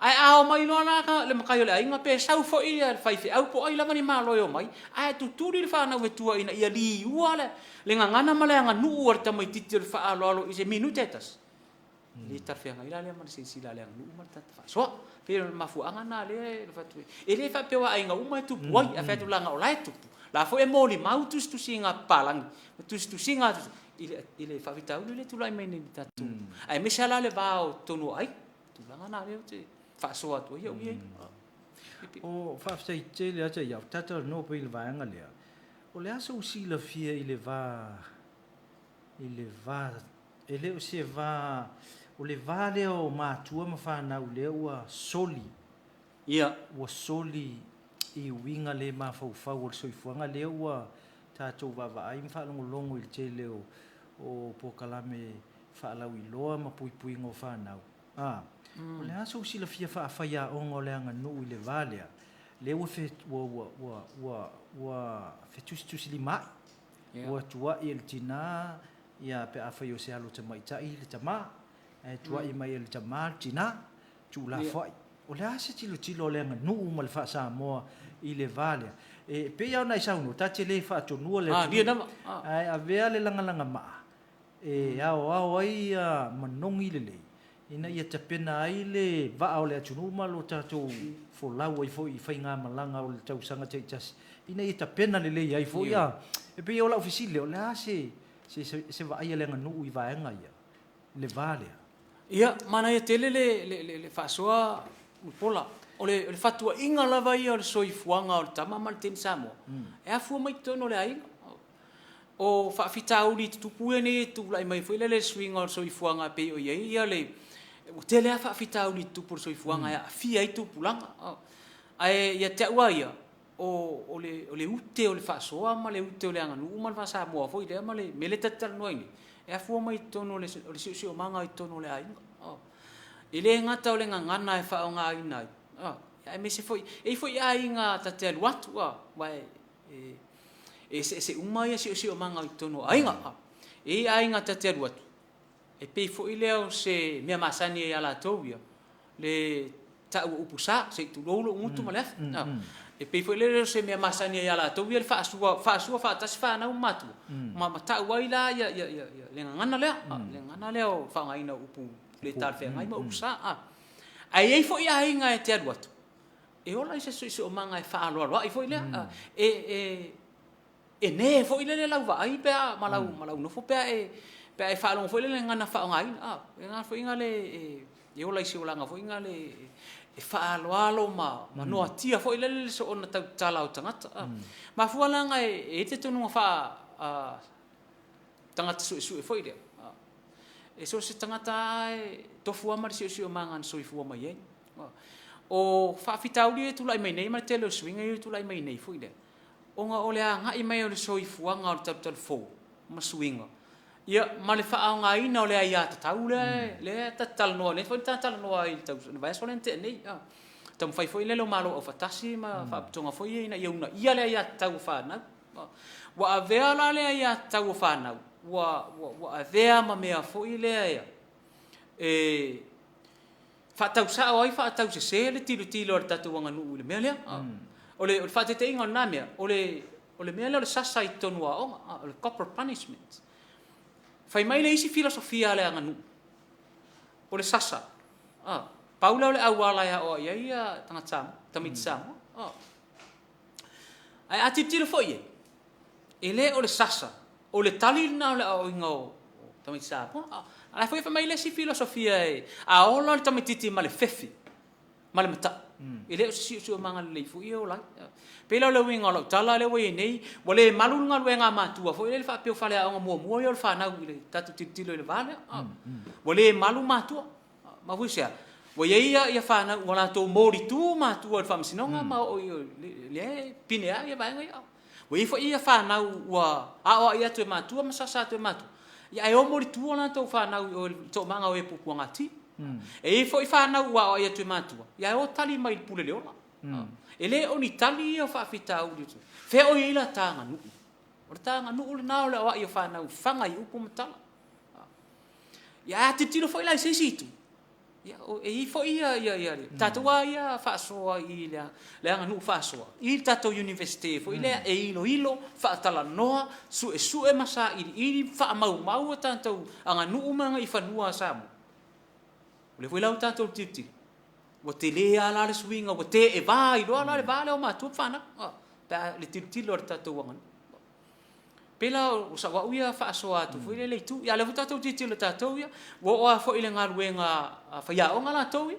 Ae a omai loa la le matai o le aiga pe sau foi le faifeau po o ai lava ni malo e omai, ae tutuli le fanau e tua ina ia liua le gagana ma le aganuu a le tamaitiiti o le faaaloalo i se minute e tasi, e le talafeagai la lea ma le silasila a le aganuu ma le tagata faasoa. E pei o le mafuaaga lena lea e avatu ai. E le faapea aua aiga uma e tupu ai, ae fai atu leaga o la e tupu, o la foi e molimau tusitusiga a papalagi ma tusitusiga i le faafitauli lea e tulai mai nei i le tatou, aemaise lava la le va o totonu o aiga. O tulaga na lea ou te faasoa atu ai au ia. O faafetai tele lava Taiao, ta talanoa pea i le vaega lea. O le a sou silafia i le va, i le va, e le o se va, o le va lea o matua ma fanau lea ua soli, Ia. Ua soli i uiga le mafaufau o le soifuaga lea ua tatou vaavaai ma faalogologo i le tele o polokalame faalauiloa ma puipuiga o fanau. A, o le a sou silafia faafaiaoga o le aganuu i le va lea, lea ua fe, ua, ua, ua, ua, ua fetusitusilimai, ua tuai e le tina, ia, pe afai o se alo tamaitai le tama, ae tuai mai e le tama le tina, tuulafoai. O le a se tilotilo a le aganuu ma le faa-Samoa i le va lea? E pei lava ona e saunoa, ta te le faatonua le atunuu, ae avea le lagalagamaa e aoao ai manogi lelei ina ia tapena ai le vaa o le atunuu ma lo tatou folau ai foi i faigamalaga o le tausaga taitasi ina ia tapena lelei ai foi. E pei o lau fesili, o le a se se vaai a le aganuu i vaega ia, le va lea? Ia, manaia tele le faasoa Mulipola. O le fatuaiga lava ia o le soifuaga o le tama ma le teine Samoa, e afua mai totonu o le aiga. O faafitauli tutupu ia nei e tulai mai foi lele i le suiga o le soifuaga e pei o i ai ia le... ua tele lava faafitauli tutupu o le soifuaga e aafia ai tupulaga. Ae ia te au lava ia, o le ute o le faasoa ma le ute o le aganuu ma le faa-Samoa foi lea ma le mea lea ta te talanoa ai nei, e afua mai totonu o le siosiomaga i totonu o le aiga. E le gata o le gagana e faaaogaina ai, aemaise foi, e i ai foi aiga ta te alu atu, aua e eseese uma ia siosiomaga i totonu o aiga. E i ai aiga ta te alu atu, e pei foi lea o se mea masani ai ia latou ia, le tau o upu sa, se i tulou lou gutu ma le afi. E pei foi lea o se mea masani ai ia latou ia le faasua, faasua faatasi fanau ma matua, ma tau ai la ia le gagana lea, le gagana lea o le faaaogaina o upu le talafeagai ma upu sa. Ae i ai foi aiga e te alu atu, e ola i se siosiomaga e faaaloaloai foi lea, e ne foi lele lau vaai pe a ma lau ma lau nofo pe a e pe a e faalogo foi lele i le gagana faaaogaina, a, le gagana foi lea e ola i se olaga foi lea e faaaloalo ma ma noatia foi lele le soona tautala o tagata. A, mafua la ona e i ai le talitonuga faa tagata suesue foi lea, e so o se tagata lava e tofu lava ma le siosiomaga na soifua mai ai. O faafitauli ia e tulai mai nei ma le tele o suiga ia e tulai mai nei foi lea, ona o le agai mai o le soifuaga o le talutalufou ma suiga, ia ma le faaaogaina o le aiatatau lea lea ta te talanoa, lea foi na ta talanoa ai i le vaiaso lea na tea nei, a. Taumafai foi lele o Malo Aufaatasi ma Faalapotopotoga foi ia ina ia uunaia le aiatatau a fanau. Ua avea la le aiatatau a fanau, ua ua avea ma mea foi lea e faatausao ai, faatausese le tilotilo a le tatou aganuu i le mea lea. O le faataitaiga o lena mea, o le mea lea o le sasa i totonu o aoga, o le corporal punishment. Fai mai le isi filosofia a le aganuu, o le sasa, pau lea o le auala e aoai ai tagata Samoa, tamaiti Samoa. Ae a tilotilo foi i ai, e le o le sasa, o le tali lena o le aoaoina o tamaiti Samoa. A o la e foi fai mai le isi filosofia e, a ola le tamaitiiti ma le fefe ma le mata'u, e le o se siosiomaga lelei foi e ola ai. E pei la o le uiga o lau tala lea ua i ai nei, ua le malu le galuega a matua foi lele faapea o faleaoga muamua ia o le fanau i le tatou tilotilo i le va lea. Ua le malu matua. Mafua i se a? Ua i ai ia fanau ua latou molitu matua i le faamasinoga ma oo i lea e pine ai vaega ia. Ua i ai foi ia fanau ua aoai atu e matua ma sasa atu e matua, ia ae o molitu a latou fanau i o i le toomaga o e puapuagati. E i ai foi fanau ua aoai atu e matua, ia ae o tali mai i le pule le ola. E le o ni tali ia o faafitauli. Fea o i ai la ta aganuu? O le ta aganuu lena o le aoai o fanau, faga i upu ma tala. Ia, a tilotilo foi la i se isi itu, ia, e i ai foi ia, ia, ia, le tatou lava ia faasoa i le, le aganuu faasoa i le tatou Iunivesite foi lea e iloilo, faatalanoa, suesue ma sailiili, faamaumau a tatou aganuu ma agaifanua a Samoa. O lea foi la ua tatou tilotilo, ua tele lava la le suiga, ua teeva ai loa la le va lea o matua ma fanau, pe a le tilotilo a le tatou aganuu. Pei la o sau au ia faasoa atu foi lele i itu. Ia a o lea foi tatou tilotilo tatou ia, ua oo lava foi i le galuega a faiaoga latou ia.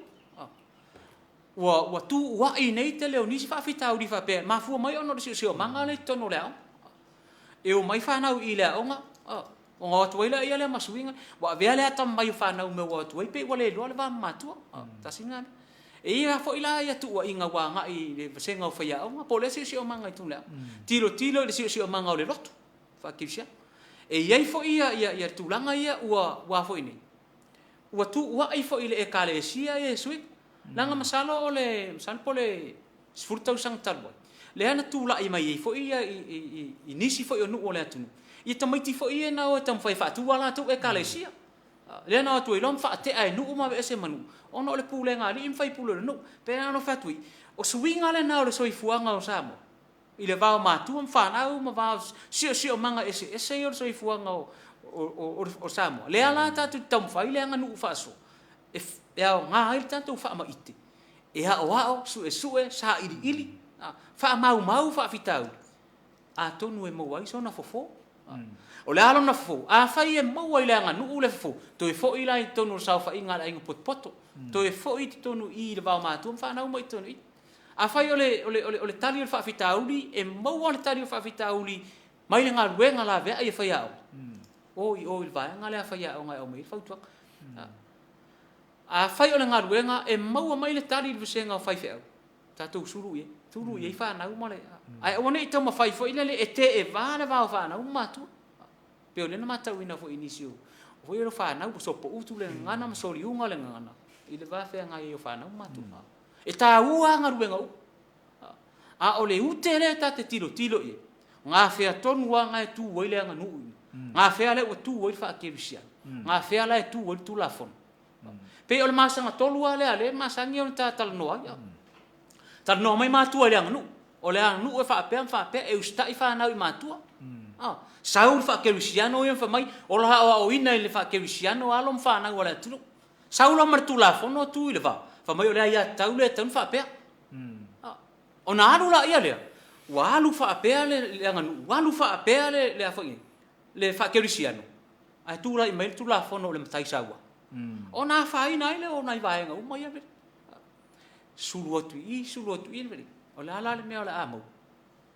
Ua tuuai nei le tele o nisi faafitauli faapea e mafua mai ona o le siosiomaga lea i totonu o le aoga. E omai fanau i i le aoga, ona o atu ai lea ma suiga, ua avea le atamamai o fanau i mea ua o atu ai pei ua le iloa le va ma matua. Tasi lena mea. E i ai foi la ia tuuaiga ua agai i le vasega o faiaoga po o lea siosiomaga i totonu o le aoga. Tilotilo i le siosiomaga o le lotu faakerisiano. E i ai foi ia tulaga ia ua foi nei, ua tuuai foi i le Ekalesia ia suiga. Leaga masalo o le, masalo po o le 10 tausaga talu ai, lea na tulai mai ai foi ia i nisi foi o nuu o le atunuu, ia tamaiti foi ia na o e taumafai e faatu a latou Ekalesia. Lea na o atu ai loa ma faatea e nuu ma aveese ma nuu, ona o le pulega a alii ma faipule o le nuu. E pei lava ona fai atu i, o suiga lena o le soifuaga o Samoa, i le va o matua ma fanau ma va o siosiomaga eseese ia o le soifuaga o Samoa. Lea la tatou te taumafai le aganuu faasoa, e aoga ai le tatou faamaite, e aoao, suesue, sailiili, faamaumau faafitauli, atonu e maua ai sona fofo. O le a lona fofo? Afai e maua i le aganuu le fofo, toe foi la i totonu o le saofaiga a le aiga potopoto, toe foi i totonu i i i le va o matua ma fanau ma i totonu i i. Afai o le, o le, o le tali o le faafitauli, e maua le tali o le faafitauli mai le galuega laveai a faiaoga, o i o i le vaega lea a faiaoga e aumai ai le fautuaga. Afai o le galuega e maua mai le tali i le vasega o faifeau, tatou sulu i ai, sulu i ai fanau ma le, ae aua ne i taumafai foi lele e teeva le va o fanau ma matua. Pei o lea na matauina foi i nisi o foi o fanau ua sopoutu le gagana ma soliuga le gagana i le va feagai ai o fanau ma matua. E taua lava galuega uma, a o le ute lea ta te tilotilo i ai, gafea tonu lava na e tu ai le aganuu i ina, gafea lea ua tu ai le faakerisiano, gafea la e tu ai le Tulafono. Pei o le masagatolu lava lea lea e masani ona ta talanoa ai. Talanoa mai matua i le aganuu. O le aganuu e faapea ma faapea, e usitai fanau i matua. Sau le faakerisiano ia ma fai mai, ola aoaoina i le faakerisiano alo ma fanau a le atunuu. Sau la ma le Tulafono tu i le va, fai mai o le aiatatau lea e tatau ona faapea. Ona alu laia lea, ua alu faapea le aganuu, ua alu faapea le a foi nei, le faakerisiano, ae tulai mai le Tulafono o le Matai Saua, ona afaina ai lea o nai vaega uma ia. Sulu atu i i, sulu atu i i, o le a la le mea o le a maua?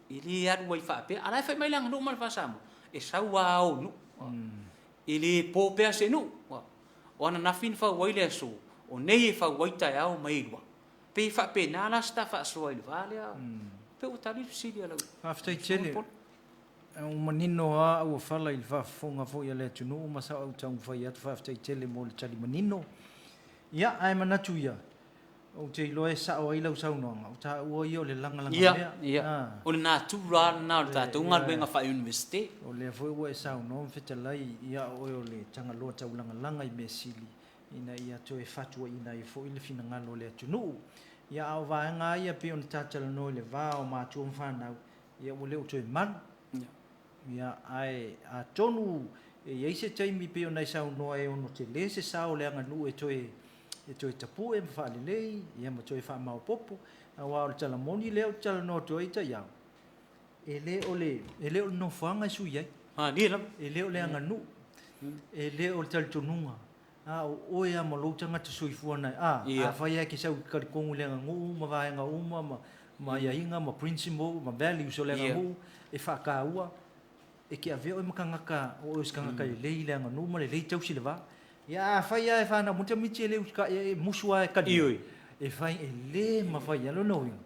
E le alu ai faapea. A o la e fai mai le aganuu ma le faa-Samoa, e sau lava ao nuu. E le po pea se nuu. O ananafi na fau ai le aso, o nei e fau ai taeao ma iloa. Pei e faapena la se ta faasoa i le va lea. Pei ua tali le fesili a lau. Faafetai tele. Ua manino lava auofala i le faafofoga foi a le atunuu ma sa ou taumafai atu faafetai tele mo le tali manino. Ia, ae manatu ia, ou te iloa e sao ai lau saunoaga, o taua ia o le lagalagamea. Ia, ia. O le natura lava lena o le tatou galuega faa-Iunivesite. O lea foi ua e saunoa ma fetalai, ia o oe o le Tagaloa taulagalaga i mea sili, ina ia toe fatuaiina ai foi le finagalo o le atunuu. Ia, a o vaega lava ia pei ona ta talanoa i le va o matua ma fanau, Ia ua le o toe malu. Ia, ae atonu e i ai se taimi pei ona e saunoa e ono tele se sao o le aganuu e toe e toe tapue ma faalelei, ia ma toe faamaopoopo, aua o le tala moni lea ou te talanoa atu ai Taiao, e le o le e le o le nofoaga e sui ai. Malie lava. E le o le aganuu, e le o le talitonuga, A o oe lava ma lou tagata soifua na, a, afai lava e te sau i talitonu i le aganuu ma vaega uma ma, ma aiaiga ma principle ma values o le aganuu e faataua, e te avea oe ma tagata, o oe o se tagata lelei i le aganuu ma lelei tausi le va. Ia afai lava e fanau mai tamaiti e le usitai, e musu lava e tali, e fai, e le mafai lava. Lona uiga,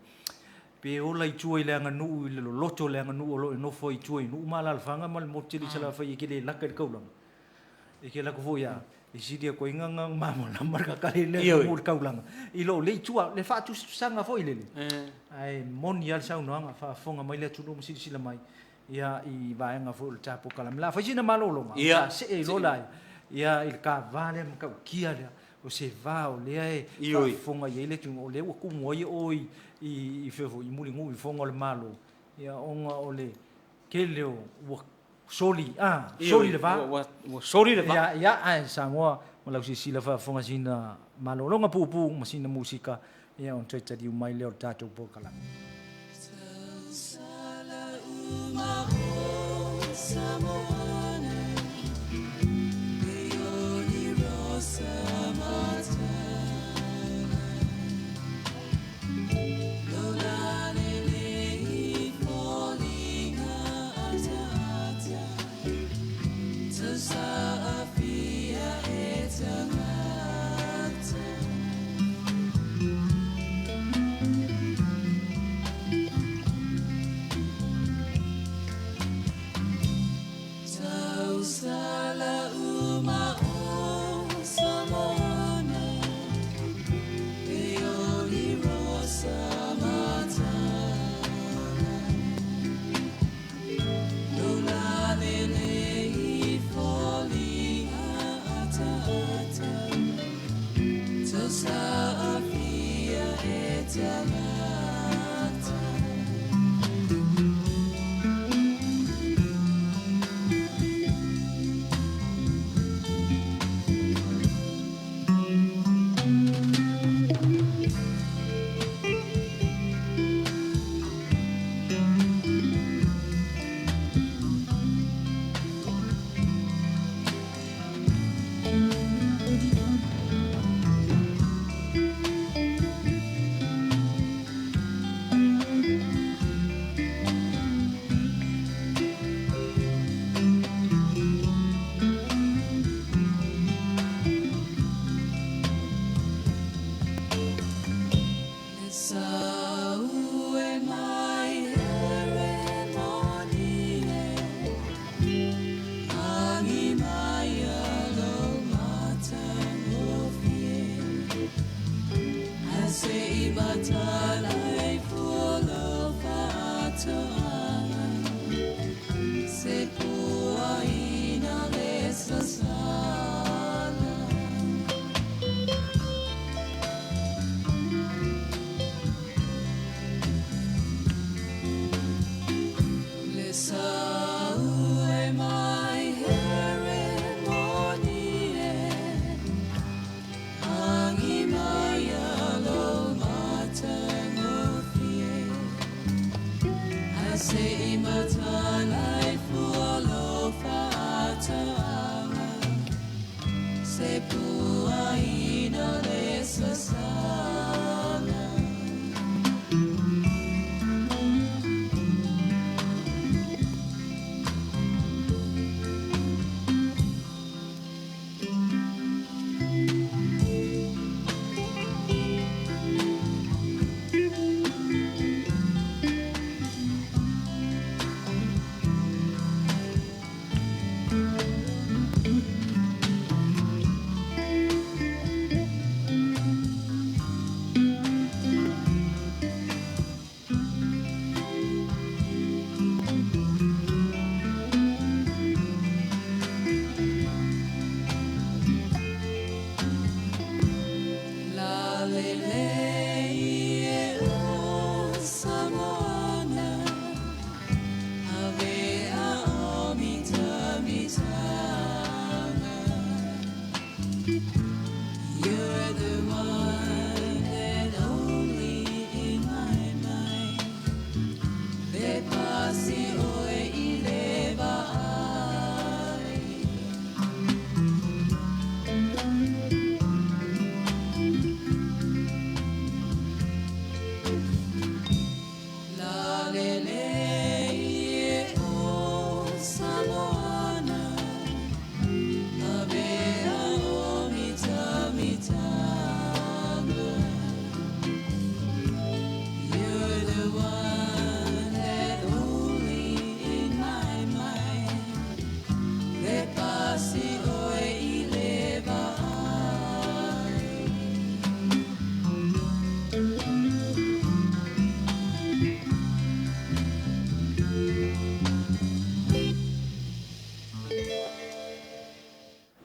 pe ola i tua i le aganuu, i le loloto o le aganuu o lo o e nofo ai i tua i nuu ma alaalafaga ma le motu tele i Salafai e te le laka i le taulaga, E ke lako foi a e sili atu ai nga malamalama le kakali le atunuu i le taulaga i lo le i tua le faatusatusaga foi lele. Ae moni lava le saunoaga, faafofoga mai le atunuu ma silasila mai ia i vaega foi o le ta polokalame. O le a fai sina malologa, sa see loa la Ia i le ka va lea matautia lea o se va o lea e Ioe. faafofoga i ai le atunuu o lea ua tumu ai o i fea foi i mulinu'u i fofoga o le Malo ia ona o le tele o ua soli a soli le va Ua soli le va. Ia ia ae Samoa ma lau silasila faafofoga sina malologa puupuu ma sina musika ia ona toe taliu mai lea o le tatou polokalame.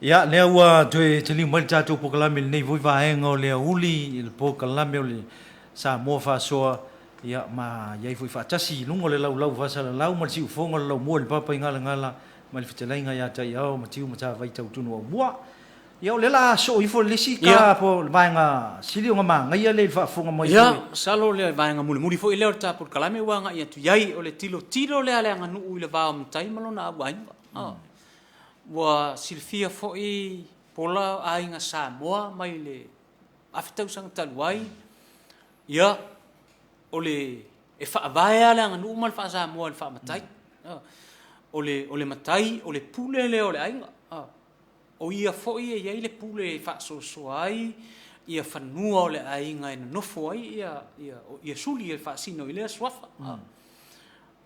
Ia, lea ua toe taliu mai le tatou polokalame i lenei foi vaega o le aoauli i le polokalame o le Samoa Faasoa, ia, ma i ai foi faatasi i luga o le laulau faasalalau ma le siufofoga o le laumua i le Papaigalagala ma le fetalaiga ia Taiao Matiu Matavai Tautunu Aumua. Ia, o lea o le a soo ifo i le isi ka po o le vaega sili ona manaia lea i le faafofoga mai foi. Ia, masalo o le vaega mulimuli foi lea o le ta polokalame ua agai atu i ai, o le tilotilo lea a le aganuu i le va o matai ma lona auaiga. Ua silafia foi Pola aiga Samoa mai le 1000 tausaga talu ai, ia, o le, e faavae lava le aganuu ma le faa-Samoa i le faa-matai. O le matai, o le pule lea o le aiga. O ia foi e i ai le pule e faasoasoa ai ia fanua o le aiga e nonofo ai ia suli e faasino i lea suafa.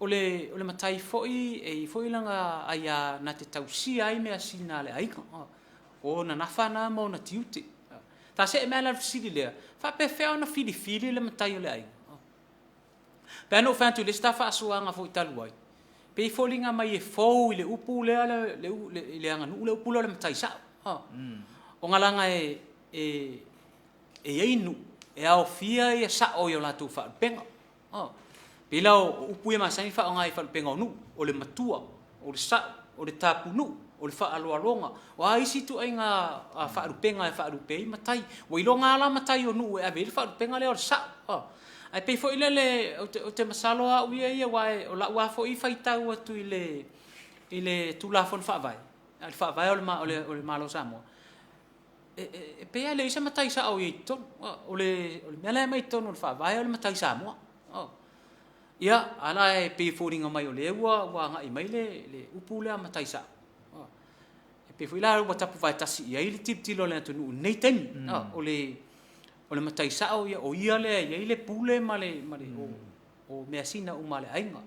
O le matai foi e i ai foi lana aia na te tausia ai measina a le aiga. O ona nafa na ma ona tiute. Ta see mai la i le fesili lea, faapefea ona filifili le matai o le aiga? Pe a na ou fai atu i le isi ta faasoaga foi talu ai, pei e foliga mai e fou i le upu lea, i le aganuu le upu lea o le matai sao. Ona leaga e i ai nuu e aofia ia sao i o latou faalupega. Pei la o upu ia e masani ona faaaoga i faalupega o nuu, o le matua, o le sao, o le tapunuu, o le faaaloaloga. O a isi ituaiga faalupega e faalupe ai matai. Ua iloga lava la matai o nuu e ave i ai le faalupega lea o le sao. Ae pei foi lele, ou te masalo lava au ia ia, aua o lau lava foi faitau atu i le Tulafono Faavae, le Faavae o le Malo o Samoa, e pei lava e leai se matai sao o i ai i totonu. O le mea la e aumai i totonu o le Faavae o le matai Samoa. Ia, a la e pei e foliga mai o lea ua agai mai le upu lea matai sao. E pei foi la ua tapuvae tasi i ai le tilotilo a le atunuu i lenei taimi. O le matai sao, o ia lea e i ai le pule ma le, o measina uma a le aiga.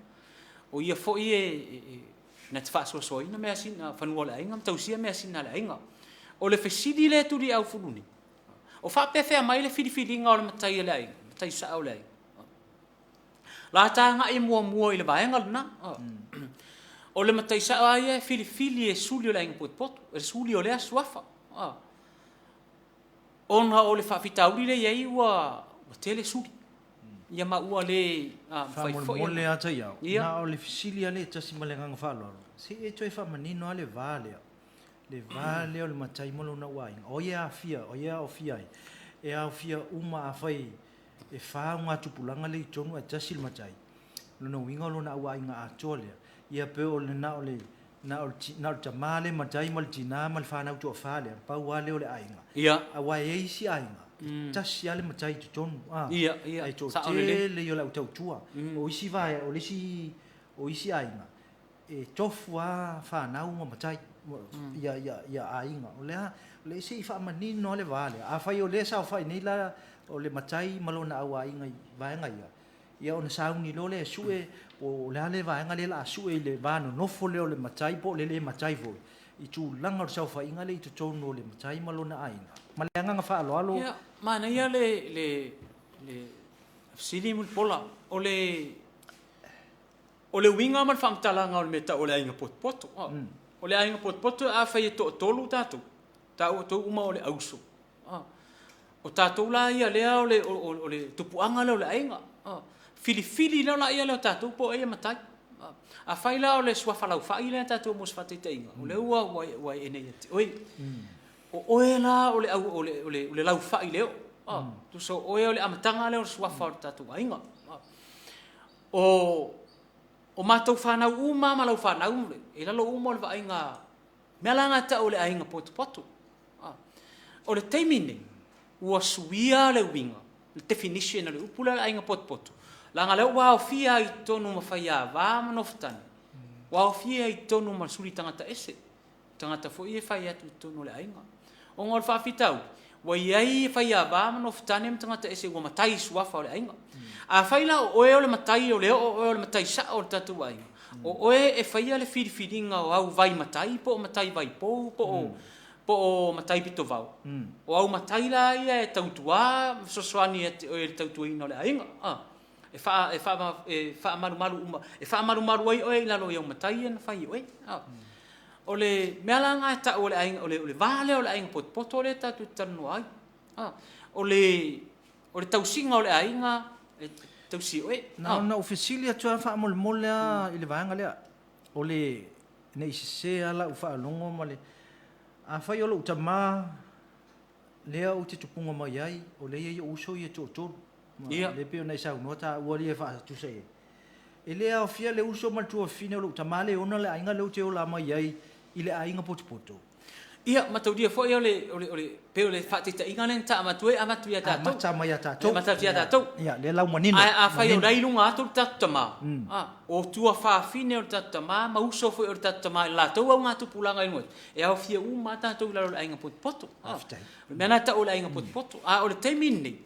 O ia foi e na te faasoasoaina measina, fanua o le aiga ma tausia measina a le aiga. O le fesili lea e tuliaufulu nei, o faapefea mai le filifiliga o le matai o le aiga, matai sao o le aiga? La ta agai muamua i le vaega lena. O le matai sao lava ia e filifili e suli o le aiga potopoto, e suli o lea suafa. Ona o le faafitauli lea e i ai ua tele suli, ia ma ua le mafai foi ona. Faamolemole lava Taiao, na o le fesili lava lea e tasi ma le agaga faaaloalo, se i e toe faamanino lava le va lea, le va lea o le matai ma lona aiga, o ai e aafia, o ai e aofia ai? E aofia uma, afai e fa augatupulaga lea e i totonu ae tasi le matai, o lona uiga o lona auaiga atoa lea, ia pe o le na o le na o le tama lea e matai ma le tina ma le fanau toafa lea, pau lava lea o le aiga. Aua e i ai isi aiga, e tasi lava le matai i totonu, ae toatele ia o le au tautua. O isi vaega, o le isi, o isi aiga, e tofu lava fanau ma matai, ia aiga. O le a, se i faamanino lava le va lea. Afai o lea e saofai nei la o le matai ma lona auaiga i vaega ia, Ia ona sauni loa lea e sue po o le a le vaega lea o le a sue i le va nonofo lea o le matai po o le le matai foi i tulaga o le saofaiga lea i totonu o le matai ma lona aiga. Ma le agaga faaaloalo. Ia, manaia le, le, le fesili Mulipola. O le, o le uiga ma le faamatalaga o le mea e tau o le aiga potopoto. O le aiga potopoto afai e toatolu tatou, tatou uma o le auso, O tatou la ia lea o le, o le tupuaga lea o le aiga. Filifili loa laia lea o tatou po o ai e matai. Afai la o le suafa laufai lea tatou mo se faataitaiga, o lea ua, ua, ua ee nei ia te oe. O oe la o le, au, o le, o le, o le laufai le oo. Tusa o oe o le amataga lea o le suafa o le tatou aiga. O, o matou fanau uma ma lau fanau, e lalo uma o le vaaiga, mea la na e tau o le aiga potopoto. O le taimi lenei, ua suia le uiga, le definition o le upu lea o le aiga potopoto, leaga o lea ua aofia ai i totonu ma faiava ma nofotane, ua aofia ai i totonu ma suli tagata ese, tagata foi ia e fai atu i totonu o le aiga. Ona o le faafitauli, ua i ai faiava ma nofotane ma tagata ese ua matai i suafa o le aiga. Afai la o oe o le matai o le oo oe o le matai sao o le tatou aiga, o oe e faia le filifiliga o au vai matai po o matai vai pou po o po o matai pitovao. O au matai la ia e tautua ma fesoasoani ia te oe i le tautuaina o le aiga. E faa, e faa, e faamalumalu uma, e faamalumalu ai oe i lalo i au matai ia na fai e oe. O le mea la lena e tau o le aiga, o le, o le va lea o le aiga potopoto lea tatou te talanoa ai. A, o le, o le tausiga o le aiga e tausi e oe. Na ona ou fesili atu lava faamolemole lava i le vaega lea, o le, ne i sese lava lau faalogo ma le, afai o lou tama lea ou te tupuga mai ai, o lea e i ai ou uso ia e toatolu, lea e pei ona e saunoa taua ia e faatusa i ai, e le aofia le uso ma le tuafafine o lou tama lea e ona le aiga lea ou te ola mai ai i le aiga potopoto. Ia, mataulia foi o le, o le, o le, pei o le faataitaiga lea na ta avatu ai, avatu ia tatou. Amata mai ia tatou. Amata atu ia tatou. Ia, lea la ua manino. Ae afai o la e i luga atu le tatou tama, a, o tuafafine o le tatou tama ma uso foi o le tatou tama i le latou augatupulaga i luga atu, e aofia uma lava tatou i lalo o le aiga potopoto. Faafetai. O le mea lena e tau o le aiga potopoto. A o le taimi lenei,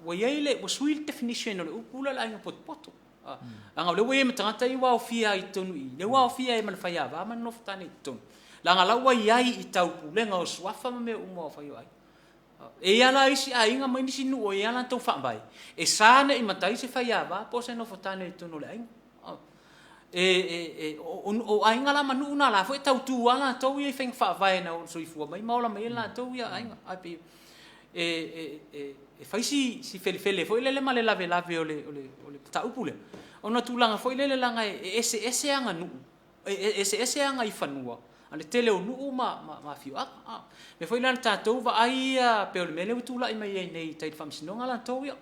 ua i ai le, ua sui le definition o le upu lea o le aiga potopoto. Leaga o lea ua i ai ma tagata ia ua aofia ai i totonu i i, lea ua aofia ai ma le faiava ma le nofotane i totonu, leaga la ua i ai i taupulega o suafa ma mea uma o fai o aiga. E i ai la isi aiga ma isi nuu e i ai a latou faavae, e sa ne i matai se faiava po o se nofotane i totonu o le aiga. O aiga la ma nuu na, o la foi e tautu lava latou ia i faiga faavae na soifua mai ma ola mai ai latou ia aiga. Ae pei e fai si felefele foi lele ma le lavelave o le mataupu lea, ona o tulaga foi lele leaga e eseese aganuu, e eseese agaifanua a le tele o nuu ma afioaga. O le mea foi lea o le tatou vaai ia pei o le mea lea ua tulai mai ai nei i tai i le Faamasinoga latou ia.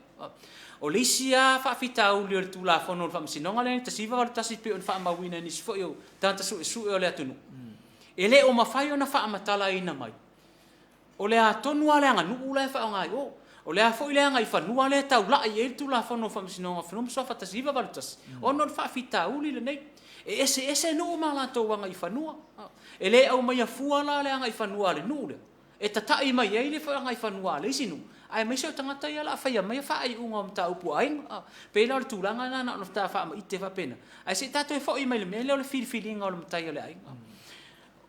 O le isi lava faafitauli o le Tulafono o le Faamasinoga lea i le 1981 pei ona faamauina e nisi foi o tagata suesue o le atunuu, e le o mafai ona faamatalaina mai o le a tonu lava le aganuu la e faaaoga i o, o le a foi le agaifanua lea e taulai i ai le Tulafono o Faamasinoga o Fanua ma Suafa 1981, ona o le faafitauli lenei. E eseese nuu ma latou agaifanua. E le aumaia fua la le agaifanua a le nuu lea e tata'i mai ai le agaifanua a le isi nuu, aemaise o tagata ia o le a faia maia faaiuga o mataupu a aiga. E pei la o le tulaga lena na ona ta faamaite faapena, ae se i tatou foi mai i le mea lea o le filifiliga o le matai o le aiga.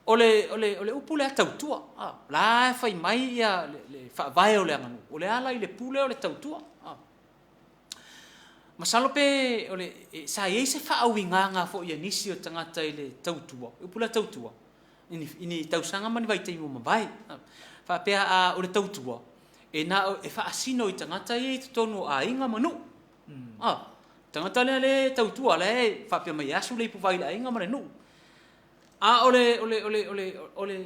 O le, o le, o le upu lea tautua, o la e fai mai ia le faavae o le aganuu, o le ala i le pule o le tautua. Masalo pe o le, sa i ai se faauigaga foi a nisi o tagata i le tautua, le upu lea tautua, i ni tausaga ma ni vaitaimi ua mavae. Faapea a o le tautua, e na o, e faasino i tagata ia i totonu o aiga ma nuu. A, tagata lea lea e tautua, la e faapea mai e asu le ipuvai i le aiga ma le nuu. A o le, o le, o le, o le, o le,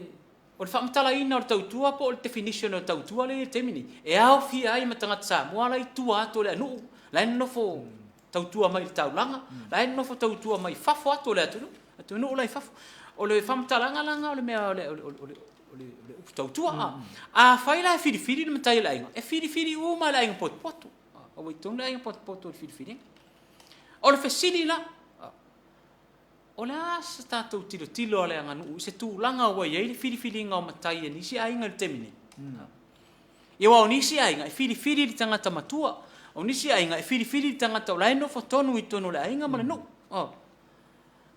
o le faamatalaina o le tautua po o le definition o le tautua lea e i ai i le taimi nei, e aofia ai ma tagata Samoa la e i tua atu o le nuu, la e nonofo tautua mai i le taulaga, la e nonofo tautua mai fafo atu o le atunuu, atunuu la i fafo. O le faamatalaga la lena o le mea o le, o le, o le, o le upu tautua. Afai la e filifili le matai o le aiga, e filifili uma e le aiga potopoto. Ua i totonu le aiga potopoto i le filifiliga. O le fesili la, O le a se tatou tilotilo a le aganuu i se tulaga ua i ai le filifiliga o matai e nisi aiga i le taimi nei? Ia aua o nisi aiga e filifili le tagata matua, o nisi aiga e filifili le tagata o la e nofo tonu i totonu o le aiga ma le nuu.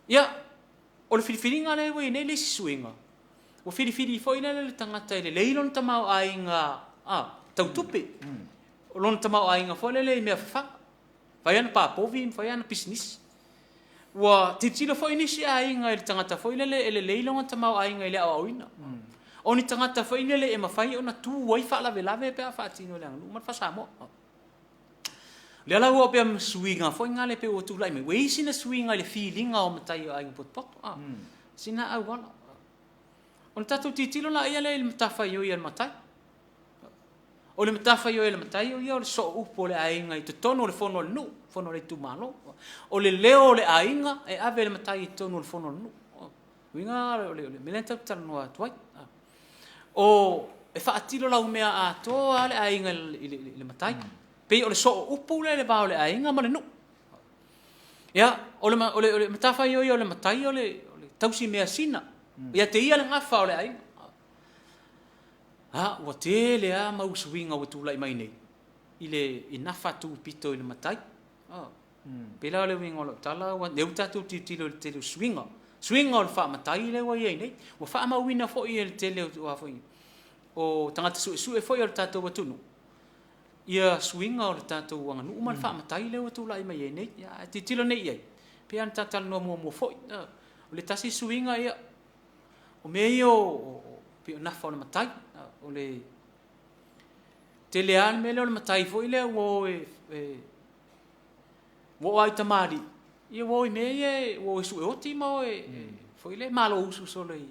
Ia, o le filifiliga lea ua i ai nei le isi suiga, ua filifili foi lele le tagata e lelei lona tamaoaiga tau tupe, o lona tamaoaiga foi lele i mea fafaga. Fai ana papovi ma fai ana pisinisi. Ua tilotilo foi nisi aiga i le tagata foi lele e lelei lona tamaoaiga i le aoaoina. O ni tagata foi lele e mafai ona tu ai faalavelave pe a faatino e le aganuu ma le faa-Samoa. O lea la ua opea ma suiga foi na lea pei ua tulai mai, ua i ai sina suiga i le filiga o matai o aiga potopoto. Sina auala. Ona tatou tilotilo laia lea i le matafaioi a le matai. O le matafaioi a le matai o ia o le sooupu o le aiga i totonu o le fono a le nuu, fono a le itumalo. O le leo o le aiga e ave e le matai i totonu o le fono a le nuu. O le uiga o le mea lea tatou te talanoa atu ai. O, e faatilo laumea atoa lava le aiga i le matai. Pei o le sooupu lea i le va o le aiga ma le nuu. Ia, o le, o le, o le matafaioi a le matai o le tausi measina. Ia te ia le gafa o le aiga. A, ua tele lava mau suiga ua tulai mai nei i le i nafa tupito i le matai. A, pei la o le uiga o lau tala, ua, lea ua tatou tilotilo i le tele o suiga, suiga o le faamatai lea ua i ai nei. Ua faamauina foi e le tele o, a foi, o tagata suesue foi o le tatou atunuu ia suiga o le tatou aganuu ma le faamatai lea ua tulai mai ai nei. Ia, ae tilotilo nei i ai, pei lava ona ta talanoa muamua foi, o le tasi suiga, ia, O mea ia o pei o nafa o le matai, o le tele lava le mea lea o le matai foi lea ua o e ua oo lava i tamalii, ia ua o i mea ia ua o e sue oti ma o e foi lea e malousu solo i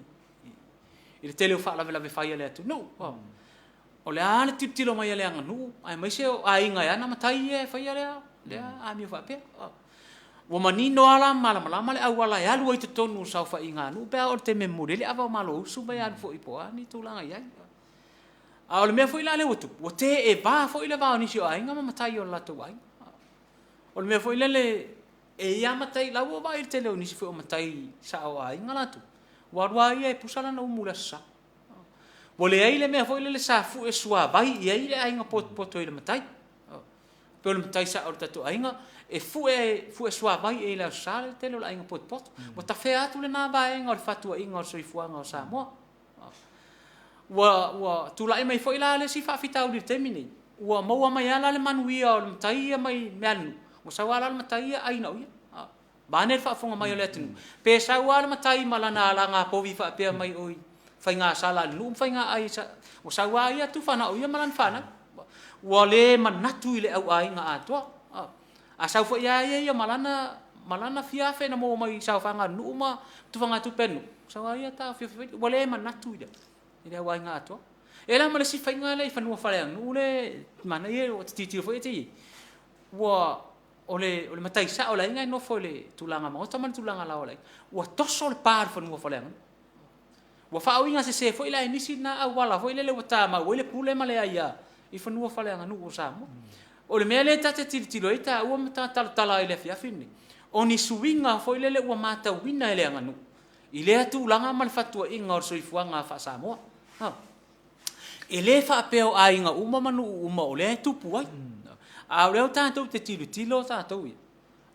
le tele o faalavelave fai a le atunuu. O le a le tilotilo mai a le aganuu aemaise o aiga e ana matai ia e faia lea amio faapea. Ua manino lava la ma malamalama le auala e alu ai i totonu o saofaiga a nuu pe a oo i le taimi e momoli ai le ava o Malousu ma e alu foi po o a ni tulaga e i ai. A o le mea foi la lea ua tupu, ua teevā foi le va o nisi o aiga ma matai o le latou aiga. O le mea foi lele, e i ai lava matai, la ua ou vaai i le tele o nisi foi o matai sao o aiga latou, ua alu lava ia e pusa lana umu i le Aso Sa. Ua leai le mea foi lele sa fue suavai i ai le aiga potopoto i le matai. Pei o le matai sao o le tatou aiga, e fue suavai i ai i le Aso Sa le tele o le aiga potopoto. Ua tafea atu lena vaega o le fatuaiga o le soifuaga o Samoa. Ua tulai mai foi la le isi faafitauli i le taimi lenei, ua maua mai lava la le manuia o le matai ia mai mea a le nuu, ua sau lava la le matai ia ai na o ia. Vaeane le faafofoga mai a le atunuu, pe sau lava le matai ma lana alaga povi faapea mai oi faigasala a le nuu ma faigaai, ua sau lava ia tufa na o ia ma lana fanau. Ua le manatu i le auaiga atoa. A sau foi lava ia ma lana fia afe na maua mai i saofaga a le nuu ma tufagatupe a le nuu, sau lava ia taofiofi foi, ua le manatu i le auaiga atoa. E i ai la ma le isi faiga lea i fanua faaleaganuu lea e manaia ua ta tilotilo foi e i ai, ua o le matai sao o le aiga e nofo i le tulaga maota ma le tulaga laoa o le aiga, ua toso le pa o le fanua faaleaganuu. Ua faauigasese foi la e nisi lena auala foi lele ua tamau ai le pule ma le aia i fanua faaleaganuu o Samoa. O le mea lea ta te tilotilo ai taua ma ta talatala ai i le afiafi lenei, o ni suiga foi lele ua matauina e le aganuu i lea tulaga ma le fatuaiga o le soifuaga faa-Samoa. E le faapea o aiga uma ma nuu uma o lea e tupu ai, a o lea tatou te tilotilo tatou ia,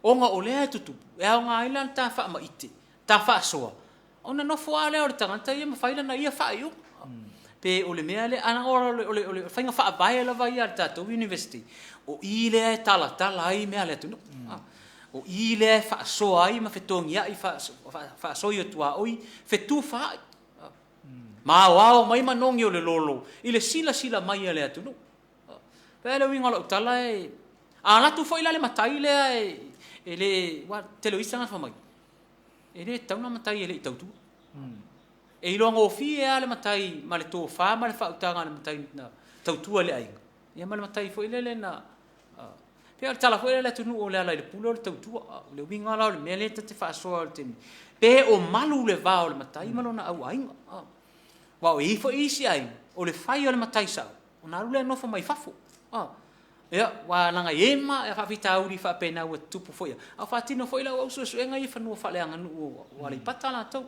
ona o lea e tutupu, e aoga ai la le ta faamaite, ta faasoa, ona nofo lava lea o le tagata ia ma fai lana ia faaiuga. Pe o le mea lea, ae o le faiga faavae lava ia a le tatou Iunivesite, o i lea e talatala ai mea a le atunuu. O i lea e faasoa ai ma fetogiai faasoi o tuaoi, fetufaai, ma aoao mai manogi o le lolo i le silasila mai a le atunuu. Pe a le uiga o lau tala e, a alu atu foi la le matai lea e le, aua o le tele o isi tagata fai mai, e le tatau ona matai e le i tautua. E iloagofie lava le matai ma le tofa ma le faautaga a le matai na tautua i le aiga, ia ma le matai foi lele na, pei o le tala foi lea a le atunuu o le ala i le pule o le tautua. O le uiga la o le mea lea ta te faasoa i le taimi, pe o malu le va o le matai ma lona auaiga. Aua e i ai foi isi aiga, o le fai o le matai sao, ona alu lea nofo mai fafo. Ia, aua leaga e i ai faafitauli faapena ua tutupu foi, a o faatino foi lau au suesuega ia i fanua faaleaganuu o Aleipata latou.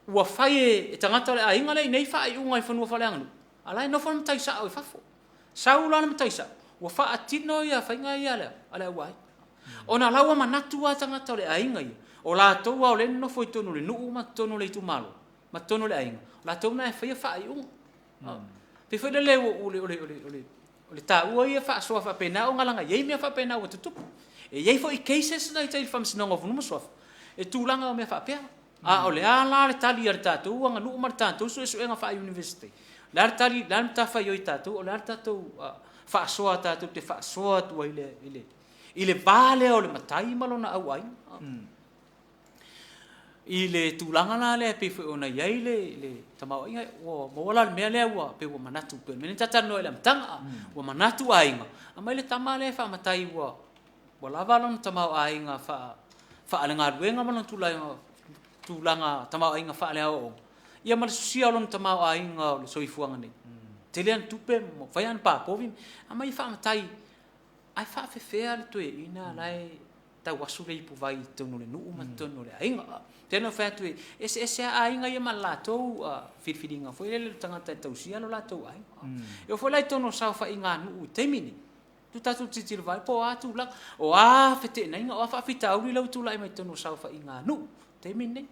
Ua fai e tagata o le aiga lea i inei faaiuga i fanua faaleaganuu, a o la e nofo le matai sao i fafo. Sau la le matai sao, ua faatino ia faiga ia a le auaiga. Ona o la ua manatu lava tagata o le aiga ia, o latou lava o lea e nonofo i totonu o le nuu ma totonu o le itumalo ma totonu o le aiga, o latou na e faia faaiuga. Pei foi lele o le taua ia faasoa faapena ona leaga e i ai mea faapena ua tutupu. E i ai foi cases na i tai i le Faamasinoga o Fanua ma Suafa i tulaga o mea faapea. A o le a la le tali a le tatou aganuu ma le tatou suesuega faa-Iunivesite? O le a le tali, o le a le matafaioi a tatou, o le a le tatou faasoa tatou te faasoa atu ai i le va lea o le matai ma lona auaiga? I le tulaga la lea e pei foi ona i ai le tamaoaiga, ua maua la le mea lea ua pei ua manatu, pei o le mea lea na ta talanoa ai i le amataga, ua manatu aiga, aumai le tama lea e faamatai ua lava lona tamaoaiga faalegaluega ma lona tulaga tamaoaiga faaleaoaoga, ia ma le sosia o lona tamaoaiga o le soifuaga nei, tele ana tupe, fai ana papovi, aumai e faamatai, ae faapefea le toeaina la e tau asu le ipuvai i totonu o le nuu ma totonu o le aiga. Pei ona fai atu, e eseese lava aiga ia ma le latou filifiliga foi lele o le tagata e tausia lo latou aiga. E oo foi la i totonu o saofaiga a nuu i le taimi lenei, tatou tilotilo po o a tulaga, o a feteenaiga, o a faafitauli la ua tulai mai totonu o saofaiga a nuu i le taimi lenei.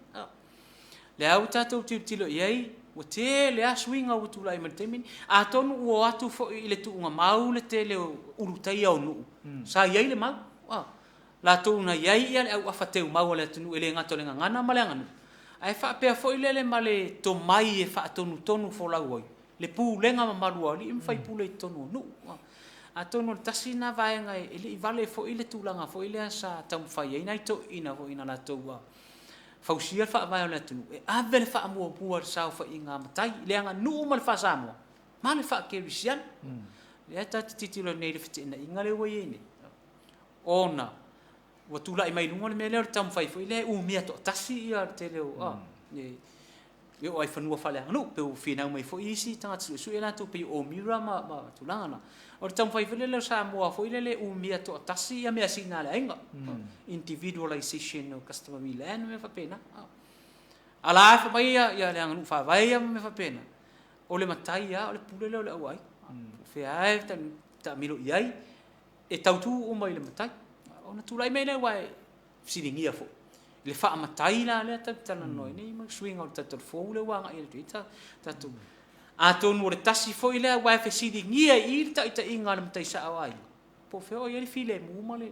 Lea ua tatou tilotilo i ai, ua tele lava suiga ua tulai mai i le taimi lenei. Atonu ua o atu foi i le tuugamau le tele o ulutaia o nuu, sa i ai le mau, latou na i ai le auafa teumau a le atunuu e le gata o le gagana ma le aganuu, Ae faapea foi lele ma le tomai e faatonutonu folau ai le pulega mamalu a alii ma faipule i totonu o nuu. Atonu o le tasi lena vaega e le i vale foi le tulaga foi lea sa taumafai ai nai toeaiina foi ina latou fausia le faavae o le atunuu, e ave le faamuamua i le saofaiga a matai, i le aganuu ma le faa-Samoa ma le faa-kerisiano. Lea tatou te tilotilo nei i le feteenaiga lea ua i ai nei, ona ua tulai mai i luga le mea lea o le taumafai foi lea e umia toatasi le tele o e oo lava i fanua faaleaganuu, pei ua finau mai foi isi tagata suesue latou pei o O'Meara ma tulaga na. O le taumafai foi lele o Samoa foi lele e umia toatasi measina a le aiga, individualization of customary land ma mea faapena. A la e fai mai le aganuu faavae ia ma mea faapena, o le matai lava o le pule lea o le auaiga. Po o fea lava e taamilo i ai, e tautu uma i le matai. Ona tulai mai lea aua e fesiligia foi le faamatai la lea tatou te talanoa ai nei ma le suiga o le title fou lea ua agai atu i ai tatou. Atonu o le tasi foi lea aua e fesiligia i i le taitaiga a le matai sao o aiga, po o fea o i ai le filemu ma le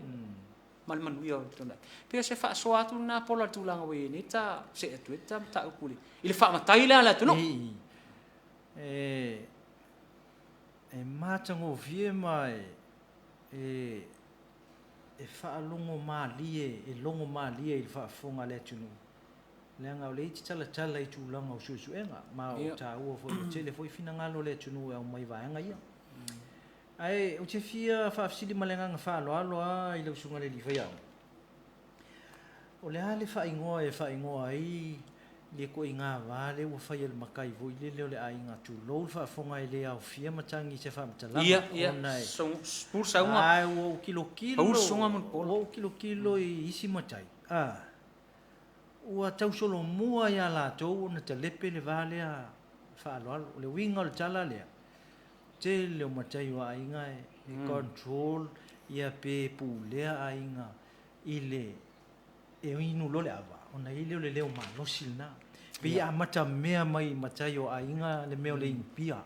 manuia o le tulai. Pei o se faasoa atu lena Pola i le tulaga ua i ai nei ta see atu ai le ta mataupu i le faamatai lea a le atunuu. E matagofie ma e faalogo malie, e logo malie i le faafofoga a le atunuu, leaga o lea e te talatala i tulaga o suesuega, ma o taua foi, ua tele foi finagalo o le atunuu e aumai i vaega ia. Ae ou te fia faafesili ma le agaga faaaloalo lava i lau Susuga i le Alii Faiaoga, o le a le faaigoa e faaigoa ai le ituaiga va lea ua fai e le matai foi lele o le aiga, tulou le faafofoga e le aofia matagi i se faamatalaga, ona e ae ua ou tilotilo, ua ou tilotilo i isi matai, ua tausolomua ia latou ona talepe le va lea faaaloalo. O le uiga o le tala lea, tele o matai o aiga e control ia pe pulea aiga i le e inu loa le ava, ona i ai lea o le leo malosi lena. Pei e amata mea mai i matai o aiga le mea o le inu pia.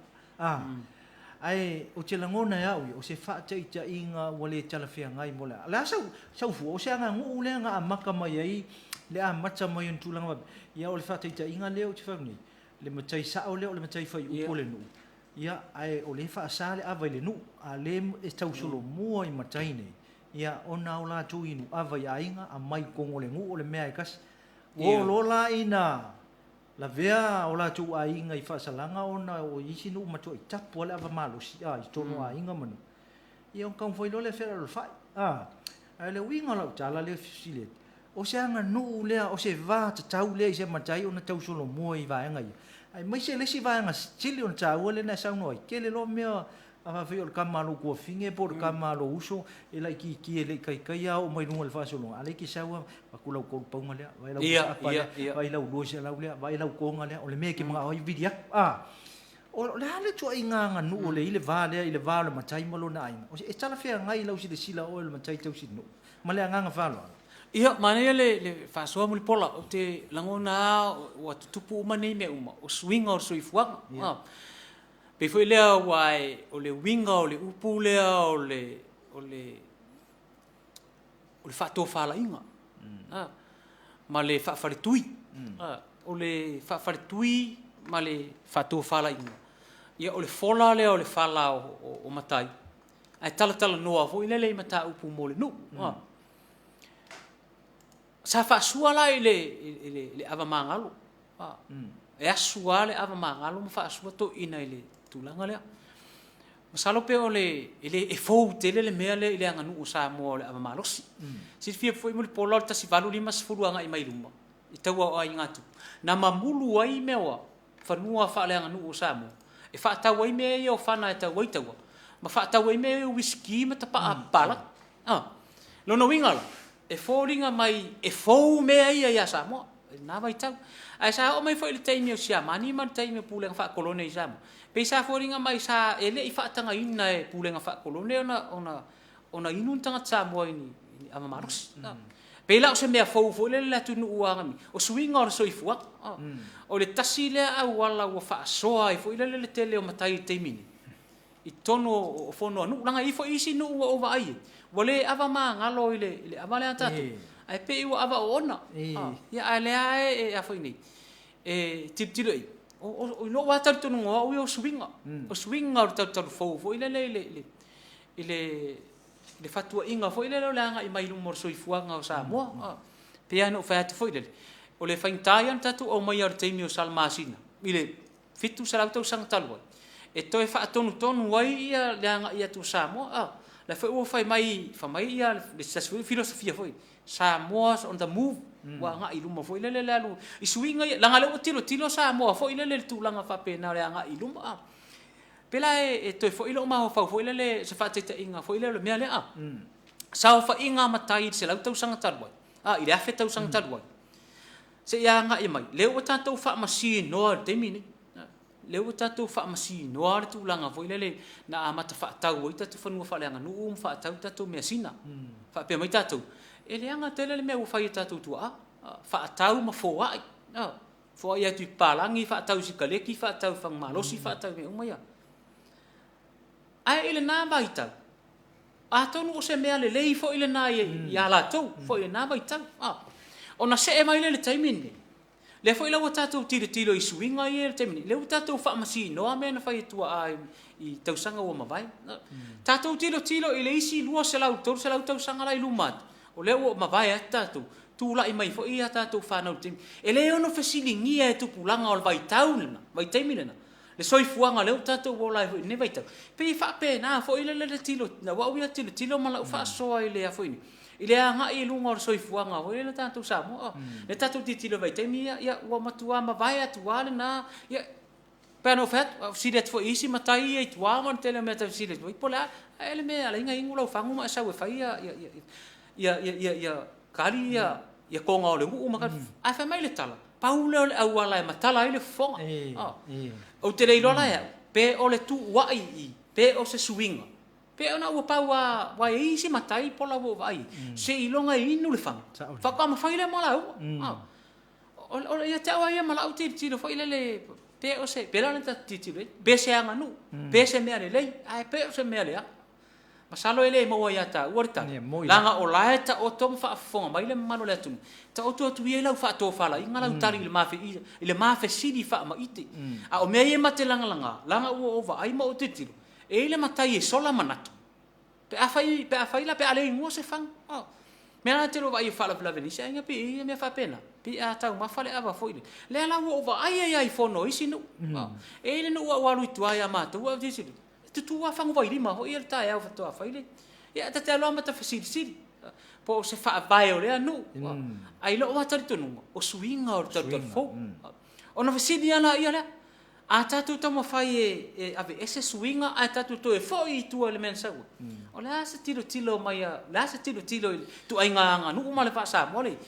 Ae ou te lagona e au ia, o se faataitaiga ua le talafeagai mo le a. O le a sau fua? O se aganuu lea na amata mai ai le amata mai o ni tulaga faapea? Ia o le faataitaiga lea ou te fai atu nei, le matai sao lea o le matai faiupu o le nuu, ia ae o lea e faasa le ava i le nuu, a o lea e tausolomua i matai nei, ia ona o latou inu ava i aiga, aumai i totonu o le nuu o le mea e tasi. Ua oo loa la ina lavea o latou aiga i faasalaga ona o isi nuu matuai tapu lava le ava malosi i totonu o aiga ma nuu, ia ona taumafai loa lea e fealofai. Ae o le uiga o lau tala lea e fesili atu, o se aganuu lea, o se va tatau lea i se matai ona tausolomua i vaega ia, aemaise le isi vaega sili ona taua lea na e saunoa ai, tele loa mea a faapea o le tama a lou tuafafine po o le tama a lou uso e laitiiti e le i taitai lava oo mai luga i le faasologa, a o lea e te sau lava, avatu lau 3 pauna lea, vaai lau pusaapa lea, vaai lau 200 lea, vaai lau toga lea, o le mea e te manao ai, vili atu. O le a le ituaiga aganuu o lea i le va lea, i le va o le matai ma lona aiga? E talafeagai i lau silasila oe o le matai tausinuu? Ma le agaga faaaloalo. Ia, manaia le faasoa Mulipola. Ou te lagona lava ua tutupu uma nei mea uma, o suiga o le soifuaga. Pei foi lea aua o le uiga o le upu lea o le o le o le faatofalaiga ma le faafaletui. O le faafaletui ma le faatofalaiga, ia o le fola lea o le fala o matai, ae talatalanoa foi lele i mataupu mo le nuu. Sa faasua la i le ava magalo. E asu lava le ava magalo ma faasua toeaiina i le tulaga lea. Masalo pe o le, e le, e fou tele le mea lea i le aganuu o Samoa o le ava malosi. Silafia foi Mulipola o le 1850 agai mai luma i taua o aiga tupu, na mamulu ai mea o fanua faaleaganuu o Samoa e faatau ai mea ia o fana e tau ai taua, ma faatau ai mea ia o uisiki ma tapaa papalagi. Lona uiga la, e foliga mai e fou mea ia ia Samoa i lena vaitau. Ae sa oo mai foi i le taimi o Siamani ma le taimi o Pulega Faakolone i Samoa, pei sa foliga mai sa e le i faatagaina e Pulega Faakolone ona inu ni tagata Samoa i ni ava malosi. Pei la o se mea fou foi lele i le atunuu a o suiga o le soifuaga. O le tasi lea auala ua faasoa ai foi lele le tele o matai i le taimi nei i totonu o fono a nuu. Leaga e i ai foi isi nuu ua ou vaai i ai, ua le ava magalo i le ava lea a tatou. Ae pei ua ava oona. Ia ae lea e a foi nei, e tilotilo i ai, o lou lava talitonuga o au ia o suiga. O suiga o le talutalufou foi lele i le fatuaiga foi lele o le agai mai luma o le soifuaga o Samoa. E pei lava ona ou fai atu foi lele, o le faigata ia ona tatou aumaia o le taimi o Salamasina i le 700 tausaga talu ai, e toe faatonutonu ai le agai atu o Samoa. O lea foi ua fai mai, fai mai se tasi foi o filosofia foi, Samoa on the move, ua agai i luma foi lele le alu i suiga ia, leaga o lea ua tilotilo Samoa foi lele i le tulaga faapena o le agai i luma. Pe la e toe foi lou mafaufau foi lele i se faataitaiga foi lele o le mea lea, saofaiga a matai i le 100 tausaga talu ai, i le 1000 tausaga talu ai, seia agai mai, lea ua tatou faamasinoa i le taimi lenei. Lea ua tatou faamasinoa le tulaga foi lele na amata faatau ai tatou fanua faaleaganuu ma faatau tatou measina. Faapea mai tatou, e leaga tele le mea ua fai e tatou tuaa, faatau ma foai, foai atu i papalagi, faatau i sikaleki, faatau i fagu malosi, faatau i mea uma ia. Ae i lena vaitau, atonu o se mea lelei foi lena ia latou foi i lena vaitau. Ona see mai lea i le taimi lenei, lea foi la ua tatou tilotilo i suiga ia i le taimi nei, lea ua tatou faamasinoa mea na fai e tuaa i tausaga ua mavae. Tatou tilotilo i le isi 200, 300 tausaga la i luma atu, o lea ua mavae atu tatou, tulai mai foi a tatou fanau i le taimi. E le ono fesiligia e tupulaga o le vaitau lena, vaitaimi lena, le soifuaga lea ua tatou ola ai foi i lenei vaitau. E pei e faapena foi lele le tilo, lau au ia tilotilo ma lau faasoa i le a foi nei, i le agai i luga o le soifuaga foi lele tatou Samoa. Lea tatou tilotilo i vaitaimi ia, ia ua matua mavae atu lava lena, ia pei ona ou fai atu, a ou fesili atu foi i isi matai ia i tua ma le tele o mea ta te fesili atu ai, po o le a, ae le mea e ala ai ona inu lau fagu ma e sau e fai ia kali ia koga o le nuu ma kali, ae fai mai le tala, pau lea o le auala e matala ai le fofoga. Ou te le iloa la e au, pe o le tuuai i i, pe o se suiga, pe ona ua pau lava, aua e i ai isi matai pola ua ou vaai i ai, seiloga e inu le fagu, faatoa mafai lea ma lauga. Ia te au lava ia ma lau tilotilo foi lele, pe o se, pe la o le tatou tilotilo i ai, pe se aganuu, pe se mea lelei, ae pe o se mea leaga. Masalo e le maua ia taua le tali, leaga o la e taoto ma faafofoga mai le mamalu o le atunuu, taoto atu ia i lau faatofalaiga lau tali i le ma fesili faamaite. A o mea ia ma te lagalaga, leaga ua ou vaai ma ou tilotilo, e i ai le matai e sola manatu, pe afai, pe afai la pe a le inua se fagu. O mea la e tele o vaai e faalavelave i nisi aiga pei e i ai mea faapena, pei a taumafa le ava foi lele. Lea la ua ou vaai ai lava i fono a isi nuu. E i ai le nuu a ou alu i tua ia matou ae ou tilotilo, e tutu lava faguvailima foi ia le taeao faatoa fai le, ia ta te alu lava ma ta fesilisili po o se faavae o lea nuu. Ae i lou lava talitonuga, o suiga o le talutalufou. Ona fesili lava laia lea, a tatou taumafai e aveese suiga ae tatou toe foi i tua i le mea na sau ai, o le a se tilotilo mai a, o le a se tilotilo i le ituaiga aganuu ma le faa-Samoa lea e i ai?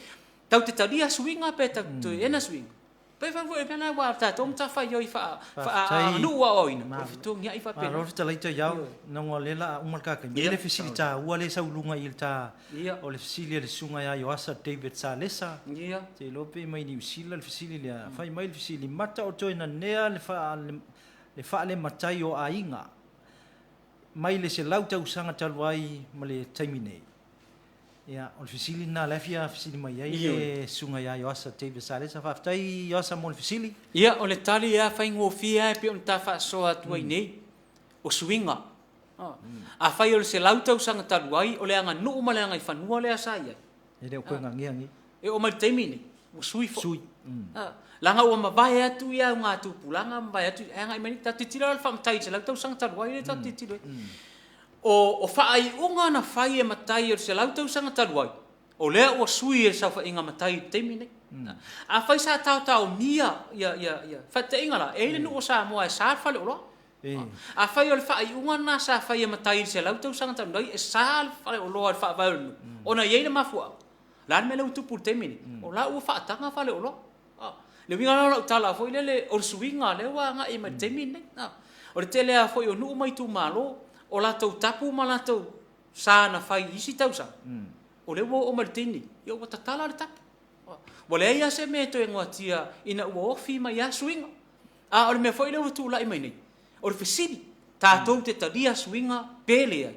Tatou te talia suiga pe tatou te toe ena suiga? Pe fai foi mea na aua o tatou matafaioi faanuu aoaoina, o le fetogiai faapena. Malo fetalai Taiao, leaga o lea la a uma le ta taimi, e i ai le fesili taua lea e sau i luga i le ta, o le fesili a le susuga ia Ioasa David Salesa, ou te iloa pe mai Niu Sila le fesili lea, fai mai le fesili, mata o toe nanea le faalematai o aiga mai le 100 tausaga talu ai ma le taimi nei? Ia, o le fesili lena o la e fia fesili mai ai le Susuga ia Ioasa David Salesa. Faafetai Ioasa mo le fesili. Ia, o le tali lava faigofie lava e pei ona ta faasoa atu ai nei, o suiga. Afai o le 100 tausaga talu ai, o le aganuu ma le agaifanua lea sa i ai. E le o toe gagea nei. E oo mai i le taimi lenei, ua sui foi. Sui. Leaga ua mavae atu ia augatupulaga, mavae atu, e agai mai nei, tatou tilotilo la i le faamatai i le 100 tausaga talu ai lea tatou te tilotilo i ai. O faaiuga na fai e matai o le 100 tausaga talu ai, o lea ua sui e le saofaiga matai i le taimi lenei. Afai sa taotaomia ia faataitaiga la, e i ai le nuu o Samoa e sa le faleoloa. Afai o le faaiuga lena sa fai e matai i le 100 tausaga talu ai, e sa le faleoloa i le faavae o le nuu, ona e i ai le mafuaaga. O le a le mea lea ua tupu i le taimi lenei? O la ua faataga faleoloa. Le uiga la o lau tala foi lele, o le suiga lea ua agai mai i le taimi lenei. O le tele lava foi o nuu ma itumalo, o latou tapu ma latou sa na fai i isi tausaga, o lea ua oo mai i le taimi lenei, ia ua tatala le tapu. Ua leai lava se mea e toe goatia ina ua ofi mai lava suiga. A o le mea foi lea ua tulai mai nei, o le fesili, tatou te talia suiga pe leai?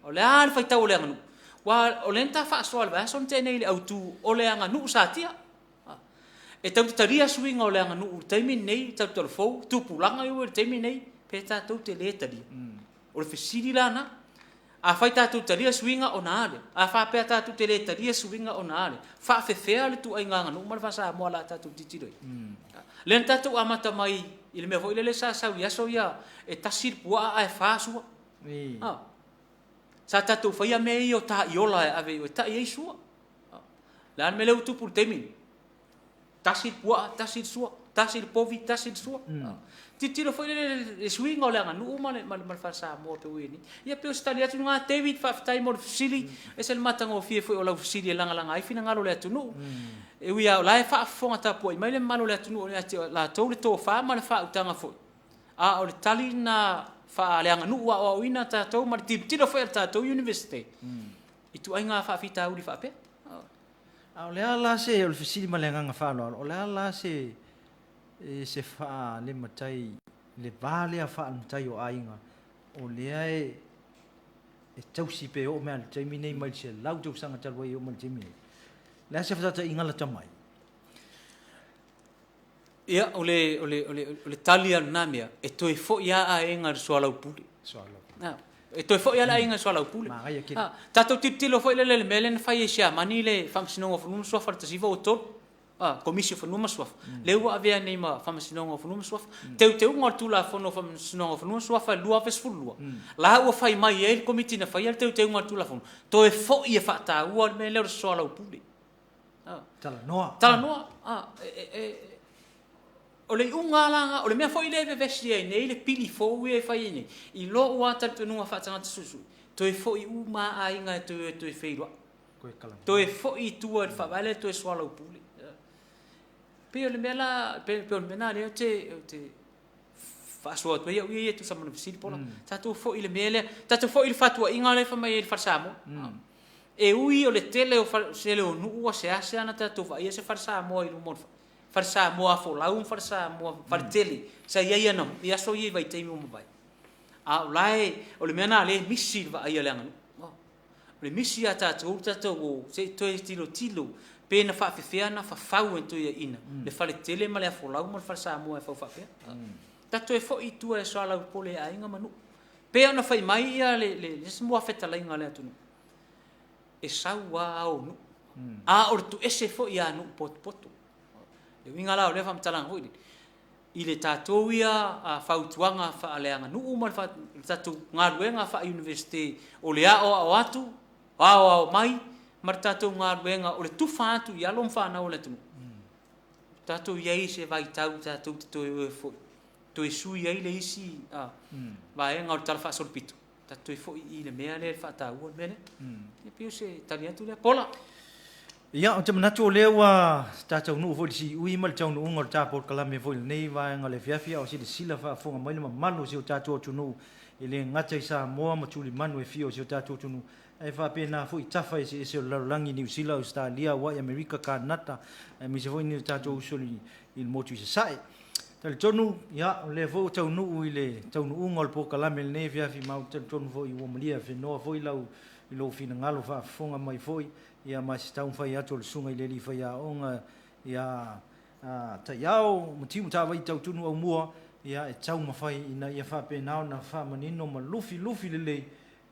O le a le faitau o le aganuu? Aua o lea na ta faasoa i le vaiaso na tea nei i le autu o le aganuu satia. E tatou te talia suiga o le aganuu i le taimi lenei, tatou talavou, tupulaga ia ua i le taimi lenei, pe tatou te le talia. O le fesili la lena. Afai tatou te talia suiga ona a lea? A faapea tatou te le talia suiga ona a lea? Faafefea le ituaiga aganuu ma le faa-Samoa o le a tatou tilotilo i ai? Lea na tatou amata mai i le mea foi lele sa sau i aso ia e tasi le puaa ae fa sua. Sa tatou faia mea ia o taiola e ave e tai ai sua. O le a le mea lea ua tupu i le taimi lenei? Tasi le puaa, tasi le sua, tasi le povi, tasi le sua. Tilotilo foi lele i le suiga o le aganuu ma le faa-Samoa pei ua i ai nei. Ia pei o se tali atu lena David, faafetai mo le fesili, e ese le matagofie foi o lau fesili e lagalaga ai finagalo o le atunuu. E ui lava o la e faafofoga tapuai mai le mamalu o le atunuu ia te latou le tofa ma le faautaga foi, a o le tali lena faaleaganuu aoaoina tatou ma le tilotilo foi a le tatou Iunivesite i ituaiga faafitauli faapea. A o le a la se, o le fesili ma le agaga faaaloalo, o le a la se, se faalematai, le va lea faalematai o aiga, o lea e, e tausi pe oo mai lava i le taimi nei mai le 100 tausaga talu ai e oo mai i le taimi nei? O le a se faataitaiga lata mai? Ia, o le, o le, o le, o le tali lava o lena mea, e toe foi lava aiga i le soalaupule. Soalaupule. E toe foi lava le aiga i le soalaupule. Manaia tele. Tatou tilotilo foi lele i le mea lea na fai e Siamani le Faamasinoga o Fanua ma Suafa i le 1963, Komisi o Fanua ma Suafa, lea ua avea nei ma Faamasinoga o Fanua ma Suafa. Teuteuga o le Tulafono o Faamasinoga o Fanua ma Suafa i le 2012, la ua fai mai ai le Komiti na faia le teuteuga o le Tulafono, toe foi e faataua le mea lea o le soalaupule. Talanoa. Talanoa. O le iuga lava la, o le mea foi lea e vevesi ai nei le pili fou ia e fai ai nei, i lou lava talitonuga faatagata suesue, toe foi uma lava aiga e toe o e toe feiloai. Toe foi i tua i le faavae lea toe soalaupule. Pei o le mea la, pei o le mea lena lea ou te faasoa atu ai au ia e tusa ma le fesili Paula. Tatou foi i le mea lea, tatou foi i le fatuaiga lea e fai mai ai le Fale Samoa. E ui o le tele o tele o nuu ua seasea ona tatou vaaia se Fale Samoa i luma o le Fale Samoa afolau ma Fale Samoa faletele sa i ai ana i aso ia i vaitaimi ua mavae. A o la e, o le mea lena o lea e misi i le vaai a le aganuu. O le misi ia tatou le tatou o se i toe tilotilo pe na faafefea ona fafau e toeaiina le faletele ma le afolau ma le Fale Samoa e fau faapea. Tatou toe foi i tua e soalaupule e aiga ma nuu. Pei ona fai mai ia le isi muafetalaiga a le atunuu, e sau lava ao o nuu, a o le tuese foi ia nuu potopoto. O le uiga la o lea faamatalaga foi lele, i le tatou ia fautuaga faaleaganuu ma le tatou galuega faa-Iunivesite o le aoao atu, aoao mai ma le tatou galuega o le tufa atu i alo ma fanau a le atunuu, tatou i ai i se vaitau tatou te toe o ai foi, toe sui ai le isi vaega o le talafaasolopito, tatou toe foi i le mea lea e faataua le mea lea. E pei o se tali atu lea. Paula. Ia, ou te manatu o lea ua ta taunuu foi i le siui ma le taunuuga o le ta polokalame foi i lenei vaega o le afiafi, a o silasila faafofoga mai le mamalu o si o tatou atunuu, e le gata i Samoa ma tulimanu e fia o si o tatou atunuu, ae faapena foi i tafa eseese o le lalolagi, Niu Sila, Ausetalia, Hawaii, Amerika, Kanata, aemaise foi ni o tatou uso i le motu i Sasae. Talitonu, ia, o lea foi ua taunuu i le taunuuga o le polokalame i lenei afiafi, ma ou te talitonu foi ua malie afenoa foi lau, i lou finagalo faafofoga mai foi, ia, ma se taumafai atu o le Susuga i le Alii Faiaoga ia Taiao Matiu Matavai Tautunu Aumua, ia, e taumafai ina ia faapena ona faamanino ma lufilufi lelei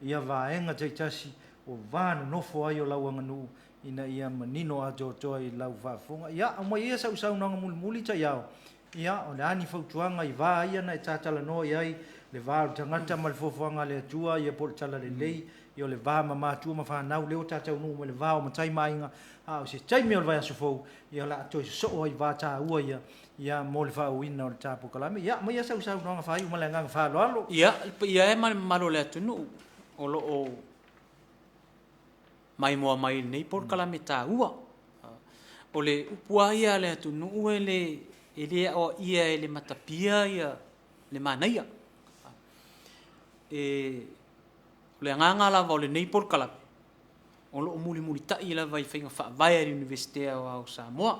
ia vaega taitasi ua va nonofo ai o lau aganuu ina ia manino atoatoa i lau faafofoga. Ia, aumai ia sau saunoaga mulimuli taiao. Ia, o le a ni fautuaga i va ia na e tatalanoa i ai, le va o le tagata ma le foafoaga a le Atua, ia po o le talalelei, ia o le va ma matua ma fanau, lea ua ta taunuu mai le va o matai ma aiga, a o se taimi o le vaiaso fou, ia o le a toe sosoo ai i va taua ia, ia mo le faaauauina o le ta polokalame. Ia, aumai ia sau saunoaga faaiu ma le agaga faaaloalo. Ia, le paia e ma le mamalu o le atunuu o lo o maimoa mai i lenei polokalame taua. O le upu lava ia a le atunuu e le, e le aoaia e le matapia ia le manaia. E, o le agaga lava o lenei polokalame, o lo o mulimulitai lava i faiga faavae a le Iunivesite Aoao o Samoa.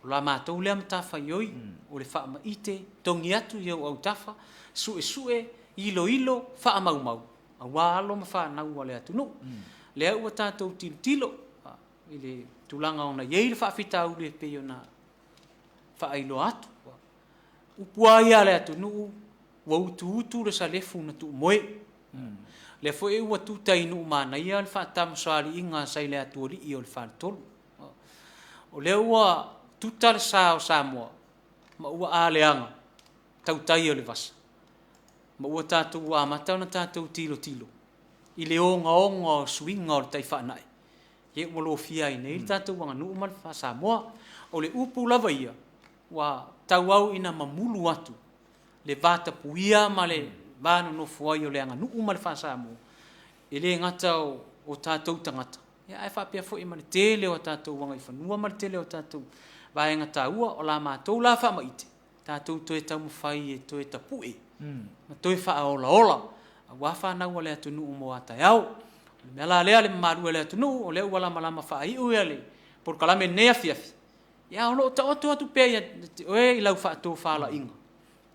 O la matou lea matafaioi, o le faamaite, togi atu i ou autafa, suesue, iloilo, faamaumau, aua alo ma fanau a le atunuu. Lea ua tatou tilotilo i le tulaga ona i ai le faafitauli e pei ona faailoa atu. Upu lava ia a le atunuu, ua utuutu le salefu na tuumoe. Lea foi ua tuta i Nuumanaia le faatamasoaliiga sa i le atualii o le Faletolu. O lea ua tuta le sa o Samoa ma ua aleaga tautai o le vasa, ma ua tatou amata ona tatou tilotilo i le ogaoga o suiga o le tai faanai, ia ua lofia ai nei le tatou aganuu ma le faa-Samoa. O le upu lava ia, ua tauau ina mamulu atu le vatapuia ma le va nonofo ai o le aganuu ma le faa-Samoa, e le gata o tatou tagata, ae faapea foi ma le tele o tatou agaifanua ma le tele o tatou vaega taua. O la matou la faamaite, tatou toe taumafai e toe tapue ma toe faaolaola aua fanau a le atunuu mo a taeao. O le mea la lea le mamalu e o le atunuu, o lea ua lamalama faaiu le polokalame i lenei afiafi, ia o lo o taoto atu pea ia te oe i lau faatofalaiga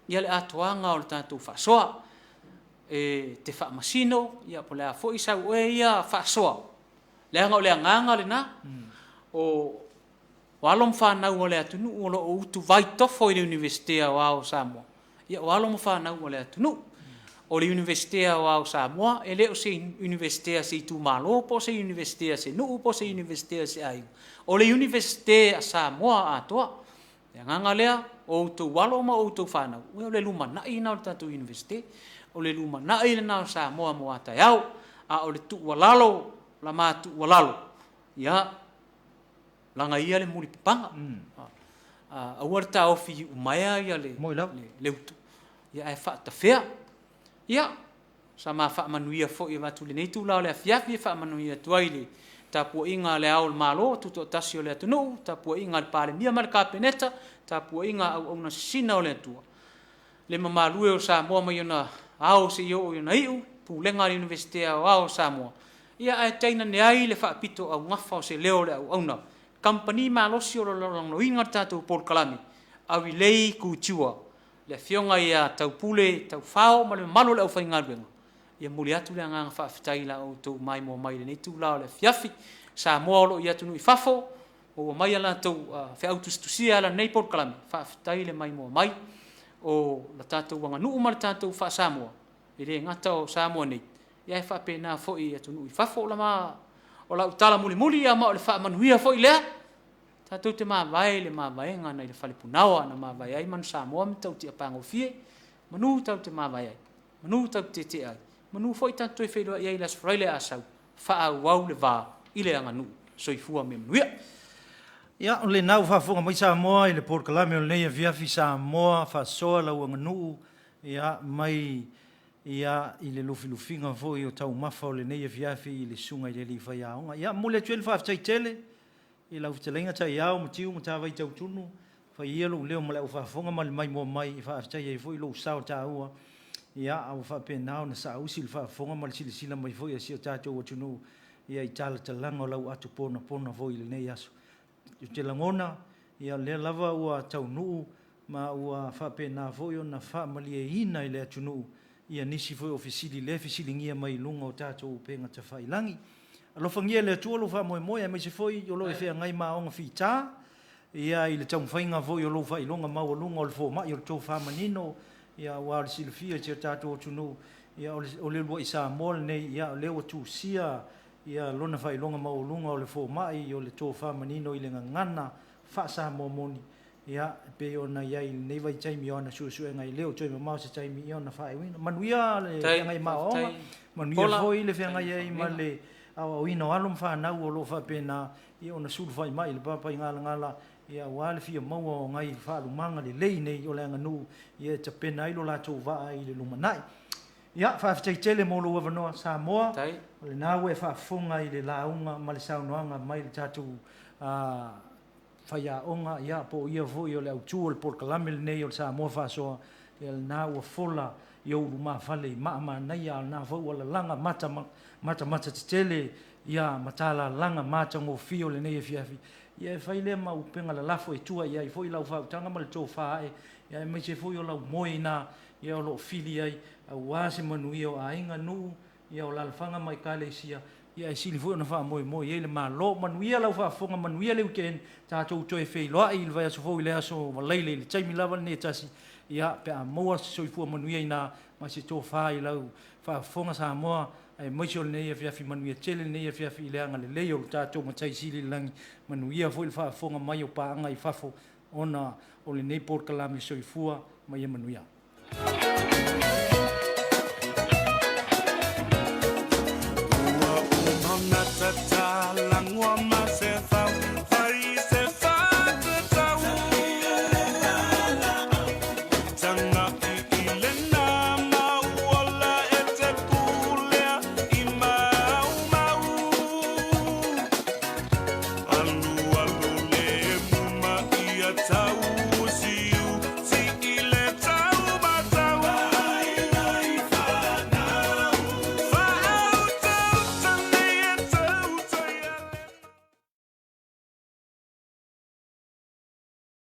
ia le atoaga o le tatou faasoa. E te faamasino, ia po o le a foi sau oe ia faasoa, leaga o le agaga lena, o alo ma fanau a le atunuu o lo o utuvai tofo i le Iunivesite Aoao o Samoa, ia o alo ma fanau a le atunuu. O le Iunivesite Aoao o Samoa, e le o se Iunivesite a se itumalo po o se Iunivesite a se nuu po o se Iunivesite a se aiga, o le Iunivesite a Samoa atoa. O le agaga lea, o outou alo ma outou fanau, o le lumanai lena o le tatou Iunivesite, o le lumanai lena o Samoa mo a taeao. A o le tuualalo, la ma tuualalo, ia lagaia le mulipapaga, aua le taofi iumaea ia le utu, ia ae faatafea. Ia, sama faamanuia foi avatu i lenei itula o le afiafi e faamanuia atu ai i le tapuaiga a Le Ao o le Malo Tutoatasi o le atunuu, tapuaiga a le Palemia ma le Kapeneta, tapuaiga a auauna sisina o le Atua, le mamalu e o Samoa mai ona ao seia oo i ona iu, Pulega a le Iunivesite Aoao o Samoa, ia ae tainane ai le faapitoaugafa o se leo o le auauna, kamupani malosi o lo o lagolagoina le tatou polokalame, Avilei Couture, le Afioga ia Taupule Taufao ma le mamalu o le aufaigaluega, ia momoli atu le agaga faafetai i la outou maimoa mai i lenei itula o le afiafi. Samoa o lo o i atunuu i fafo, maua mai a latou feau tusitusia e ala i lenei polokalame, faafetai le maimoa mai. O le tatou aganuu ma le tatou faa-Samoa, e le gata o Samoa nei, ae faapena foi i atunuu i fafo. O lau tala mulimuli, ia ma o le faamanuia foi lea, tatou te mavae i le mavaega nai le Falepunaoa na mavae ai Manusamoa ma Matautia-pagofie, manu tatou te mavae ai, manu tatou te tetee ai, manu foi tatou te toe feiloai ai i le Aso Faraile a sau, faaauau le va i le aganuu. Soifua ma ia manuia. Ia, o lena ua faafofoga mai Samoa i le polokalame o lenei afiafi Samoa Faasoa lau aganuu, ia, mai ia i le lufilufiga foi o taumafa o lenei afiafi i le susuga i le alii faiaoga. Ia, momoli atu ai le faafetai tele i lau fetalaiga Taiao Matiu Matavai Tautunu, fai ia lou leo ma le au faafofoga ma le maimoa mai e faafetai ai foi lou sao taua, ia, a ua faapena ona saausi le faafofoga ma le silasila mai foi a si o tatou atunuu ia i talatalaga o lau ato ponapona foi i lenei aso. Ou te lagona, ia o lea lava ua taunuu ma ua faapena foi ona faamalieina i le atunuu ia nisi foi o fesili lea e fesiligia mai i luga o tatou upega tafailagi. Alofagia e le Atua lou faamoemoe aemaise foi o lo o e feagai ma aoga fita, ia i le taumafaiga foi o lou faailoga maualuga o le fomai o le tofa manino, ia aua o le silafia e si o tatou atunuu, ia o le uluai Samoa lenei, ia o lea ua tusia ia lona faailoga maualuga o le fomai o le tofa manino i le gagana faa-Samoa moni, ia, e pei ona i ai i lenei vaitaimi o ana suesuega e le o toe mamao se taimi ia ona faaiuina. Manuia le feagai ma aoaoga, manuia foi le feagai ai ma le aoaoina o alo ma fanau o lo o faapena ia ona sulufai mai i le Papaigalagala ia aua le fia maua o nai faalumaga lelei nei o le aganuu ia e tapena ai lo latou vaa i le lumanai. Ia, faafetai tele mo lou avanoa Samoa, o lena ua e faafofoga i le lauga ma le saunoaga mai le tatou faiaoga, ia, po o ia foi o le autu o le polokalame lenei o le Samoa Faasoa, ia lena ua fola i ou lumafale i maamanaia, a o lena foi ua lalaga mata, matamata tetele, ia, ma talalaga matagofie o lenei afiafi. Ia e fai lea ma upega lalafo e tua i ai foi lau faautaga ma le tofa ae, ia aemaise foi o lau moe ina, ia o lo o fili ai aua se manuia o aiga, nuu, ia o alalafaga ma ekalesia. Ia e sili foi ona faamoemoe i ai le Malo. Manuia lau faafofoga, manuia le weekend, tatou toe feiloai i le vaiaso fou i le aso Faraile i le taimi lava lenei e tasi, ia, pe a maua se soifua manuia i ina ma se tofa i lau faafofoga Samoa, aemaise o lenei afiafi manuia tele lenei afiafi i le agalelei o lo tatou Matai Sili i le lagi, manuia foi le faafofoga mai o paaga i fafo ona o lenei polokalame. Soifua ma ia manuia.